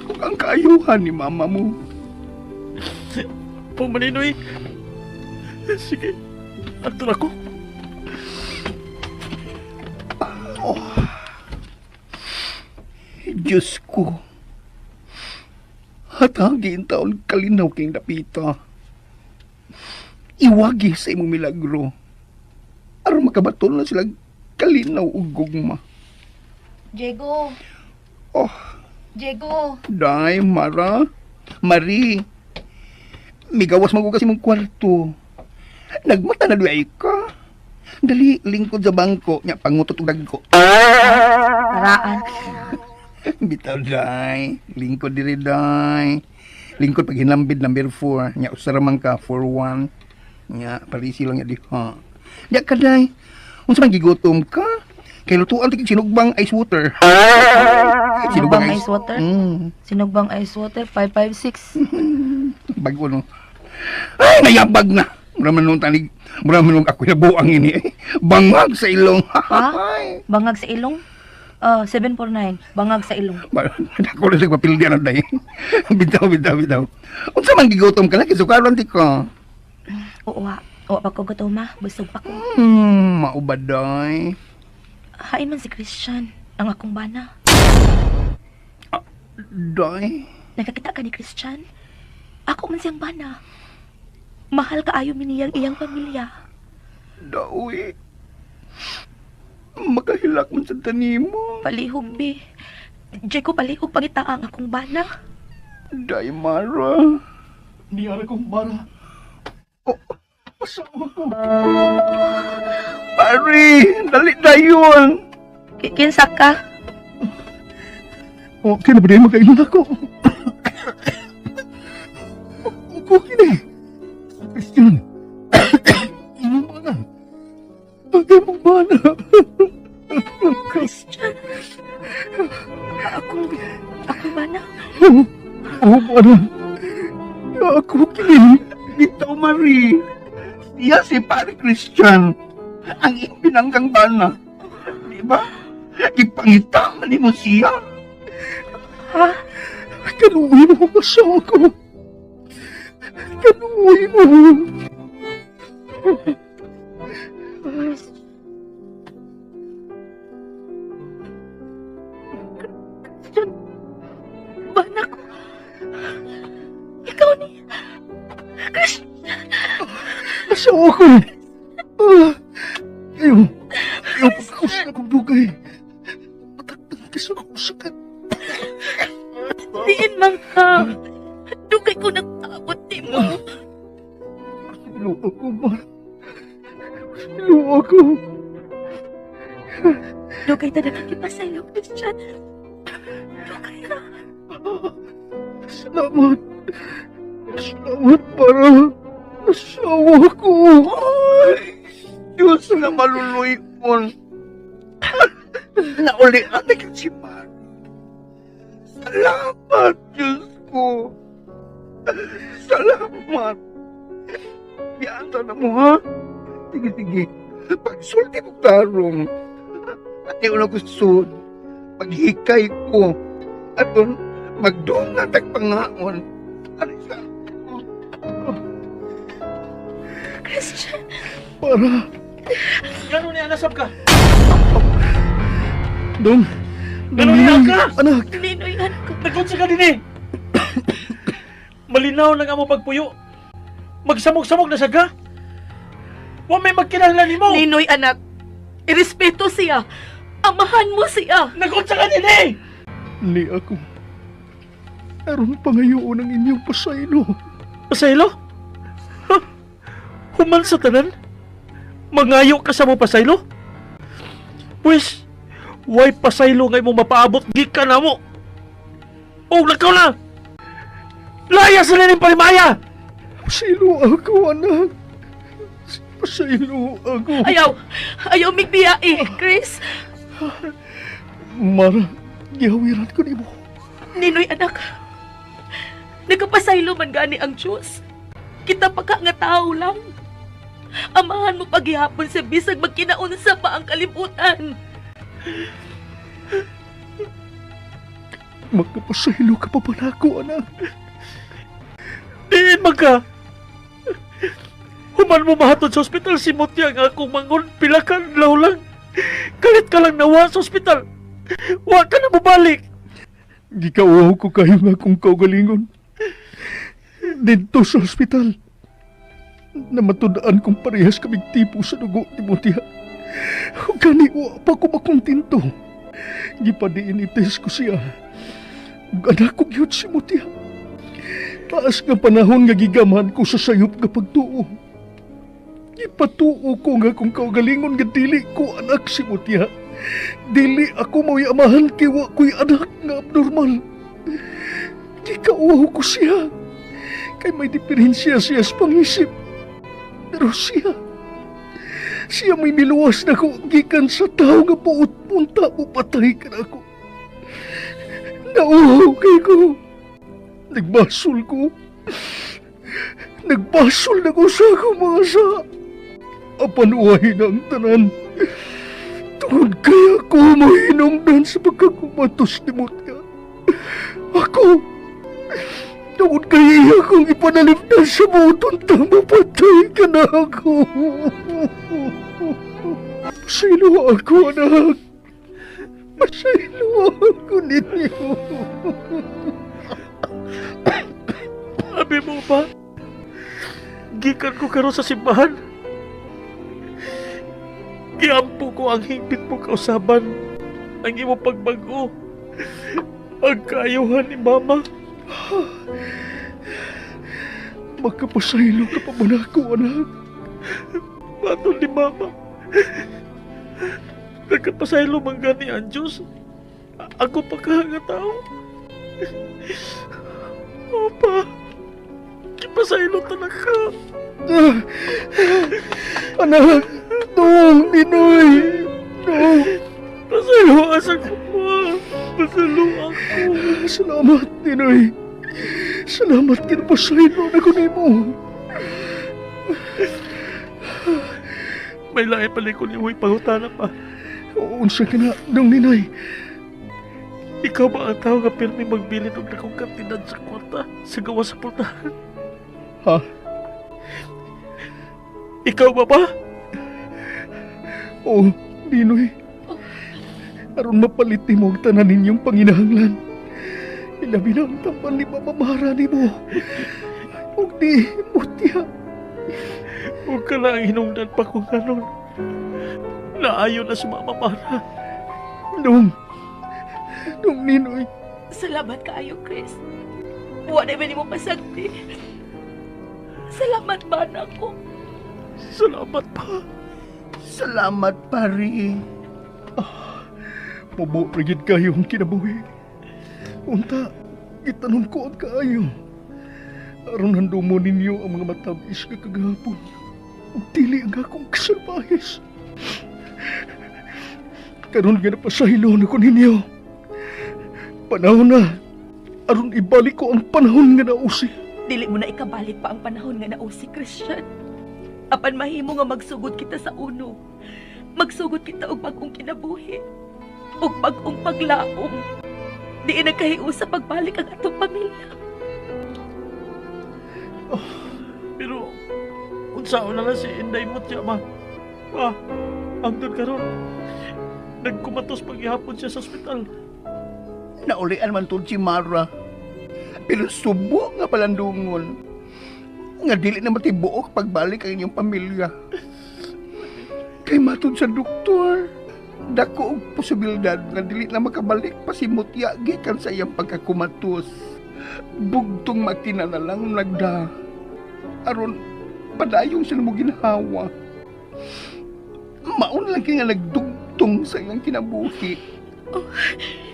Ug ang kaayuhan ni mama mo. Po Maninoy. Sige, adto na ko. Diyos ko. Hatagi ang taon kalinaw king dapita. Iwagi sa imong milagro. Aron makabaton na sila kalinaw ug gugma. Diego. Oh. Diego. Day, Mara, Marie, migawas man ko kasi mong kwarto. Nagmata na duay ka. Dali, lingkod sa bangko. Nya, pangutot og dagko. Paraan. Bitaw, day. Lingkod diri, day. Lingkod pag hinambid, number 4. Nya, usara man ka, 4-1. Nya, parisi lang nya diha. Nya ka, day. Unsa man gigutom ka? Kay lutuan ti sinugbang ice water. Sinugbang ice water? Mm. Sinugbang ice water, 556. Bago no. Ay, nayabag na. Mura man nung tanig, mura man nung ako'y nabuang ini. Eh. Bangag sa ilong. Ha? Bangag sa ilong? 749. Bangag sa ilong. Ako na sa papel diyan day. Bitaw, bitaw, bitaw. Unsa man gigutom ka na, kisukaron ti ko. Oo, ha. Oo, pa ko gutom, ha. Busog pa ko. Maubaday. Hain man si Christian, ang akong bana. Day. Nagkakita ka ni Christian? Ako man siyang bana. Mahal kaayo mi niyang iyang pamilya. Daoy. Makahilak man sa tanimo. Palihog, bi. Jay ko palihog pangita ang akong bana. Day, Mara. Niyara kong Mara. Oh, Asawa ko. Pare, dali dayon. Kinsa ka? Okay na ba din magkailan ako? Ako kini. Christian. Imong bana. Ang imong bana. Christian. Akong bana. Oo, bana. Ako kini. Dito, Marie. Siya si Pare Christian. Ang iyong binanggang bana. Di ba? Ipangita man nimo siya. Ha? Kanuwi mo ang asawa ko. Kanuwi mo. Christian. Bana ko. Ikaw ni. Christian. Asawa ko. Ayaw. Ayaw pagkaos na kong dugay. Matagtang kisa akong sakit. Diin man ka. Dugay ko nagtaabot ni mo. Silo ako, Mara. Silo ako. Dugay na nakakipasaylo, Christian. Dugay na. Salamat. Salamat para asawa ko. Ay, Diyos na maluluyon. Nauli na ka si Mara. Salamat, Diyos ko. Salamat. Biyata na mo, ha? Sige, sige. Pagsulti ko karong. At yung gusto, paghikay ko. At magdoon na tagpangaon. Ano sa... Christian. Para. Gano'n niya nasab ka? Dong. Gano'n niya ka? Anak. Ninoy, anak ko. Nagkot sa ka din eh. Malinaw na nga mo pagpuyo. Magsamog-samog na siya ka. Wa may magkinahanglan nimo. Ninoy, anak. Irespeto siya. Amahan mo siya. Nagkot sa ka din eh. Ni ako. Aron pangayoon ang inyong pasaylo. Pasaylo? Huh? Human sa tanan? Mangayo ka sa mo pasaylo? Pwes, way pasaylo nga imong mapaabot gikan na mo. O lakaw na! Laya sa nining parimaya! Pasaylo ako, anak. Pasaylo ako. Ayaw. Ayaw migbiya eh, Chris. Mara, gihawiran ko nimo. Ninoy, anak. Nagkapasaylo man gani ang Diyos. Kita pa ka nga tao lang. Amahan mo paghihapon sa bisag magkinaunsa pa ang kalibutan. Magkapasaylo ka pa pala ako, anak. Diin man ka! Human mo mahatod sa ospital si Mutya nga akong mangon pila ka adlaw lang. Kalit ka lang nawa sa ospital. Wa ka na mobalik. Gikauaw ko kayo nga akong kaugalingon. Dito sa ospital. Namatud-an kong parehas kaming tipo sa dugo ni Mutya. Ug gani wa pa ko makontento. Gipadiin i-test ko siya. Ug anak ko gyud si Mutya. Taas nga panahon nga gigamhan ko sa sayop nga pagtuo. Gipatuo ko nga kung kaugalingon nga dili ko anak si Mutya. Dili ako mao'y amahan kay wa ko'y anak nga abnormal. Gikauaw ko siya. Kay may diferensya siya sa pangisip. Pero siya may miluwas na ko gikan sa tao nga buot punta mo patay ka na ako. Nauhaw kay ko. Nagbasol ko. Nagbasol na ko sa akong mga sa. Apan uwahin na ang tanan. Tungod kaya ako mahinungdan sa pagkakumatos ni Mutya. Ako, tungod kaya iya akong ipanalipdan sa buton tamo patay ka na ako. Pasaylo ako, anak. Pasaylo ako ninyo. Abi mo ba? Gikan ko karon sa simbahan. Giampo ko ang hingpit mo kausaban. Ang imo pagbago. Ang kaayuhan ni Mama. Magkapasaylo ka pa man ako, anak. Matol ni Mama. Nagkapasaylo man gani ang Diyos. Ako pa ka nga tao. Opa, kipasaylo talaga. Anak, dong, Ninoy. Dong. Pasaylo asa ko pa. Pasaylo ako. Salamat, Ninoy. Salamat kinapasaylo na ko nimo. May lahi pala ko ni Uy pangutana pa. Unsa ka na, dong Ninoy. Ikaw ba ang tao nga pirmi magbilin og dakong kantidad sa kwarta sa gawas sa pultahan? Ha? Ikaw ba ba? Oo, Ninoy. Aron mapalit nimo ang tanan ninyong panginahanglan. Ilabi na ang tambal ni Mama Mara nimo. Ug di, mutya. Huwag ka na ang hinungdan pa kung anon. Naayo na si Mama Mara. Dong, Dong Ninoy. Salamat kaayo, Chris. Wa na ba nimo pasagdi? Salamat ba na ko? Salamat pa. Salamat, pare. Mubo ra gyud kayo ang kinabuhi. Unta, gitanom ko ang kaayo. Aron handumo ninyo ang mga matab-is nga kagahapon. Ug dili ang akong kasalbahis. Karon nga napasaylo na ko ninyo. Panahon na. Aron ibalik ko ang panahon nga nausi. Dili mo na ikabalik pa ang panahon nga nausi, Christian. Apan mahimo nga magsugod kita sa uno. Magsugod kita og bag-ong kinabuhi. Og bag-ong paglaom. Di nagkahiusa sa pagbalik ang atong pamilya. Pero, unsaon na lang si Inday Mutya, ma. Ma, hangtod karon nagkumatos paghihapon siya sa ospital. Naulian man tud si Mara. Pero subo nga palandungon. Nga dili na matibuok pagbalik ang inyong pamilya. Kay matud sa doktor, dako og posibilidad nga dili na makabalik pa si Mutya gikan sa iyang pagkakumatos. Bugtong makina na lang nagda. Aron padayong sila mo ginhawa. Maon lang kay nga nagdugtong sa iyang kinabuhi.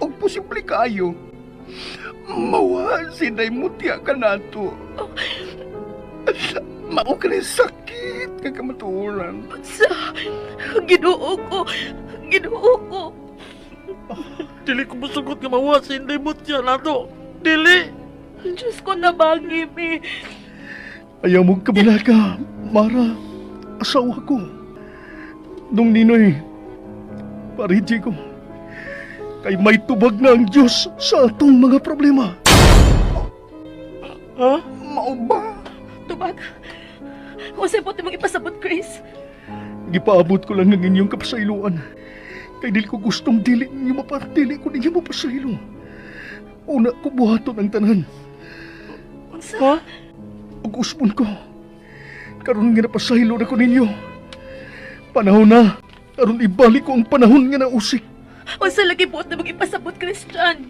Og posible kaayo mawa si Day Mutya kanato. Mao ka ni sakit nga kamatuoran. Sa Ginoo ko, Ginoo ko. Dili ko musugot nga mawa si Inday Mutya nato. Dili! Diyos ko na bagi, mi. Ayaw mo kabalaka, Mara, asawa ko. Dong Ninoy, pariji ko. Kay may tubag na ang Diyos sa atong mga problema. Ha? Mao ba? Tubag. Unsay buot mong ipasabot, Chris? Gipaabot ko lang ang inyong kapasayloan. Kay dili ko gustong dili ninyo mapatili ko ninyo mapasaylo. Una ko buhaton ang tanan. Unsa? Ha? Ug usbon ko. Karon nga napasaylo na ko ninyo. Panahon na. Aron ibalik ko ang panahon nga nausik. Unsa lagi buot na mong ipasabot, Christian?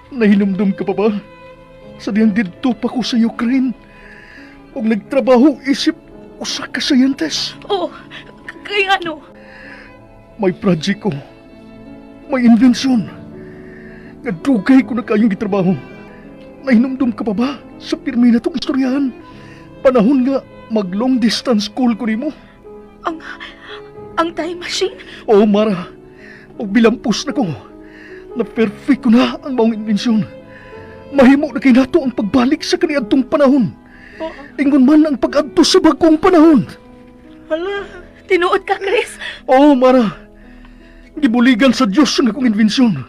Nahinumdum ka pa ba? Sa diyang didto pa ko sa Ukraine. Ug nagtrabaho isip usa ka scientist. Oh, kay ano? May project ko. May invention. Nga dugay ko na kayong gitrabaho. Nahinumdum ka pa ba sa pirmi na tong istoryahan? Panahon nga mag long distance call ko nimo. Ang time machine? Oo, Mara. Og bilampos na ko. Na perfect ko na ang maong inbensyon. Mahimo na kay nato ang pagbalik sa kaniadtong panahon. Ingon man ang pag-adto sa bagong panahon. Hala! Tinuod ka, Chris. Oo, Mara. Gibuligan sa Diyos ang akong inbensyon.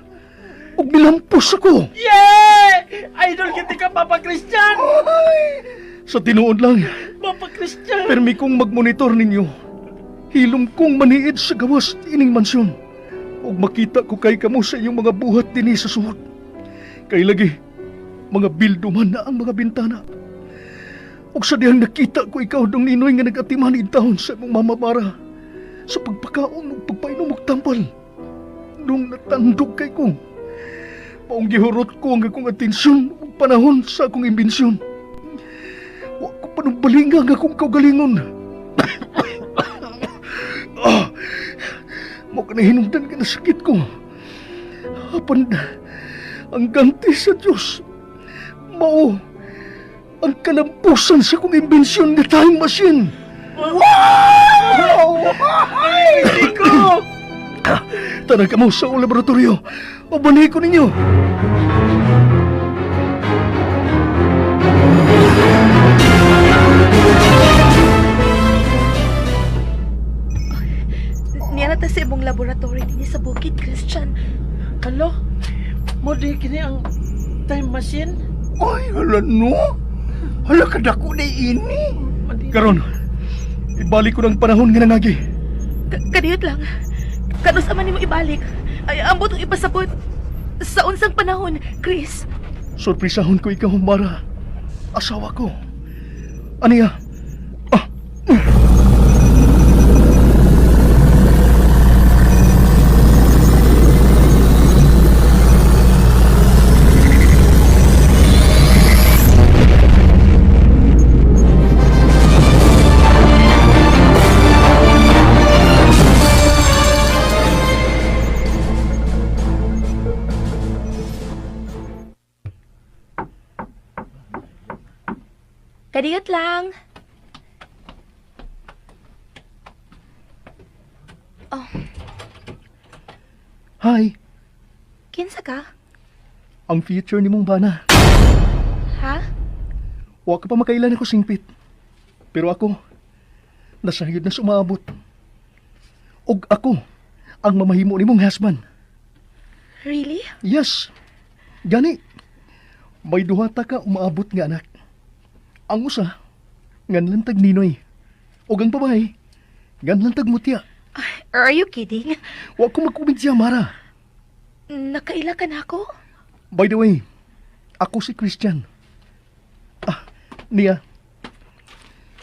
Og bilampos ako. Yeah! Idol kita ka, Papa Christian! Sa tinuod lang, Papa Christian! permi kong magmonitor ninyo. Hilom kong maniid sa gawas ining mansyon. Og makita ko kay kamo sa inyong mga buhat dinhi sa suod. Kay lagi, mga bildo man na ang mga bintana. Ug sa dihang nakita ko ikaw dong Ninoy nga nag-atiman taon sa imong mama Mara sa pagpakaon ug pagpainom og tambal. Dong natandog kay ko. Maong gihurot ko ang akong atensyon ug panahon sa akong imbensyon. Wa ko panumbalinga ang akong kaugalingon. Ah, mao ka nahinungdan ka na sakit ko. Apan ang ganti sa Diyos, mao ang kalampusan sa akong imbensyon nga time machine. Wow! Ay, ko! Tara ka mo sa akong laboratorio. Ubanhi ko ninyo. Niya na ta sa imong laboratory dinhi sa bukid, Christian. Hello? Mo di kini ang time machine? Ay, hala no. Hala kadako na ini. Karon, ibalik ko ng panahon nga nangagi. Kadiyot lang. Kanus man nimo ibalik? Ay, ambot ang ipasabot. Sa unsang panahon, Chris? Sorpresahon ko ikaw, Mara. Asawa ko. Aniya? Ah. Kadiyot lang. Hi, Kinsa ka? ang future ni mong bana. Ha? Wa ka pa makailan ako singpit. Pero ako, nasayod na sumaabot. Og ako, ang mamahimo ni mong husband. Really? Yes. Gani, may duha ta ka umaabot nga anak. Ang usa, nganlantag Ninoy. Og ang babae, nganlantag mutya. Are you kidding? Wa ko magkumidya, Mara. Nakaila ka na ako? By the way, ako si Christian. Ah, Nia.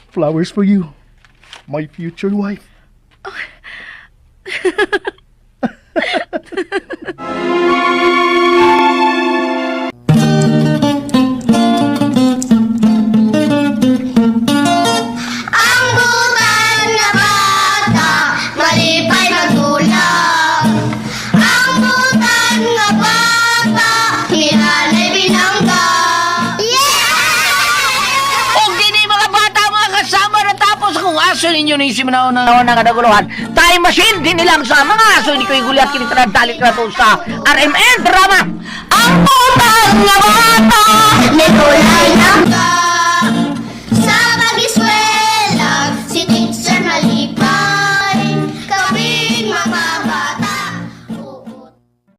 Flowers for you. My future wife. Ang butan nga bata, malipay magulak. Ang butan nga bata, nilalay binangga. Yeah! Og dini mga bata mga kasama na tapos kung aso ninyo ni simanaw na na kadaguluhan. Time machine din nilang sa mga aso ni Kuya Gulyat kini tanan dalit na to sa RMN drama.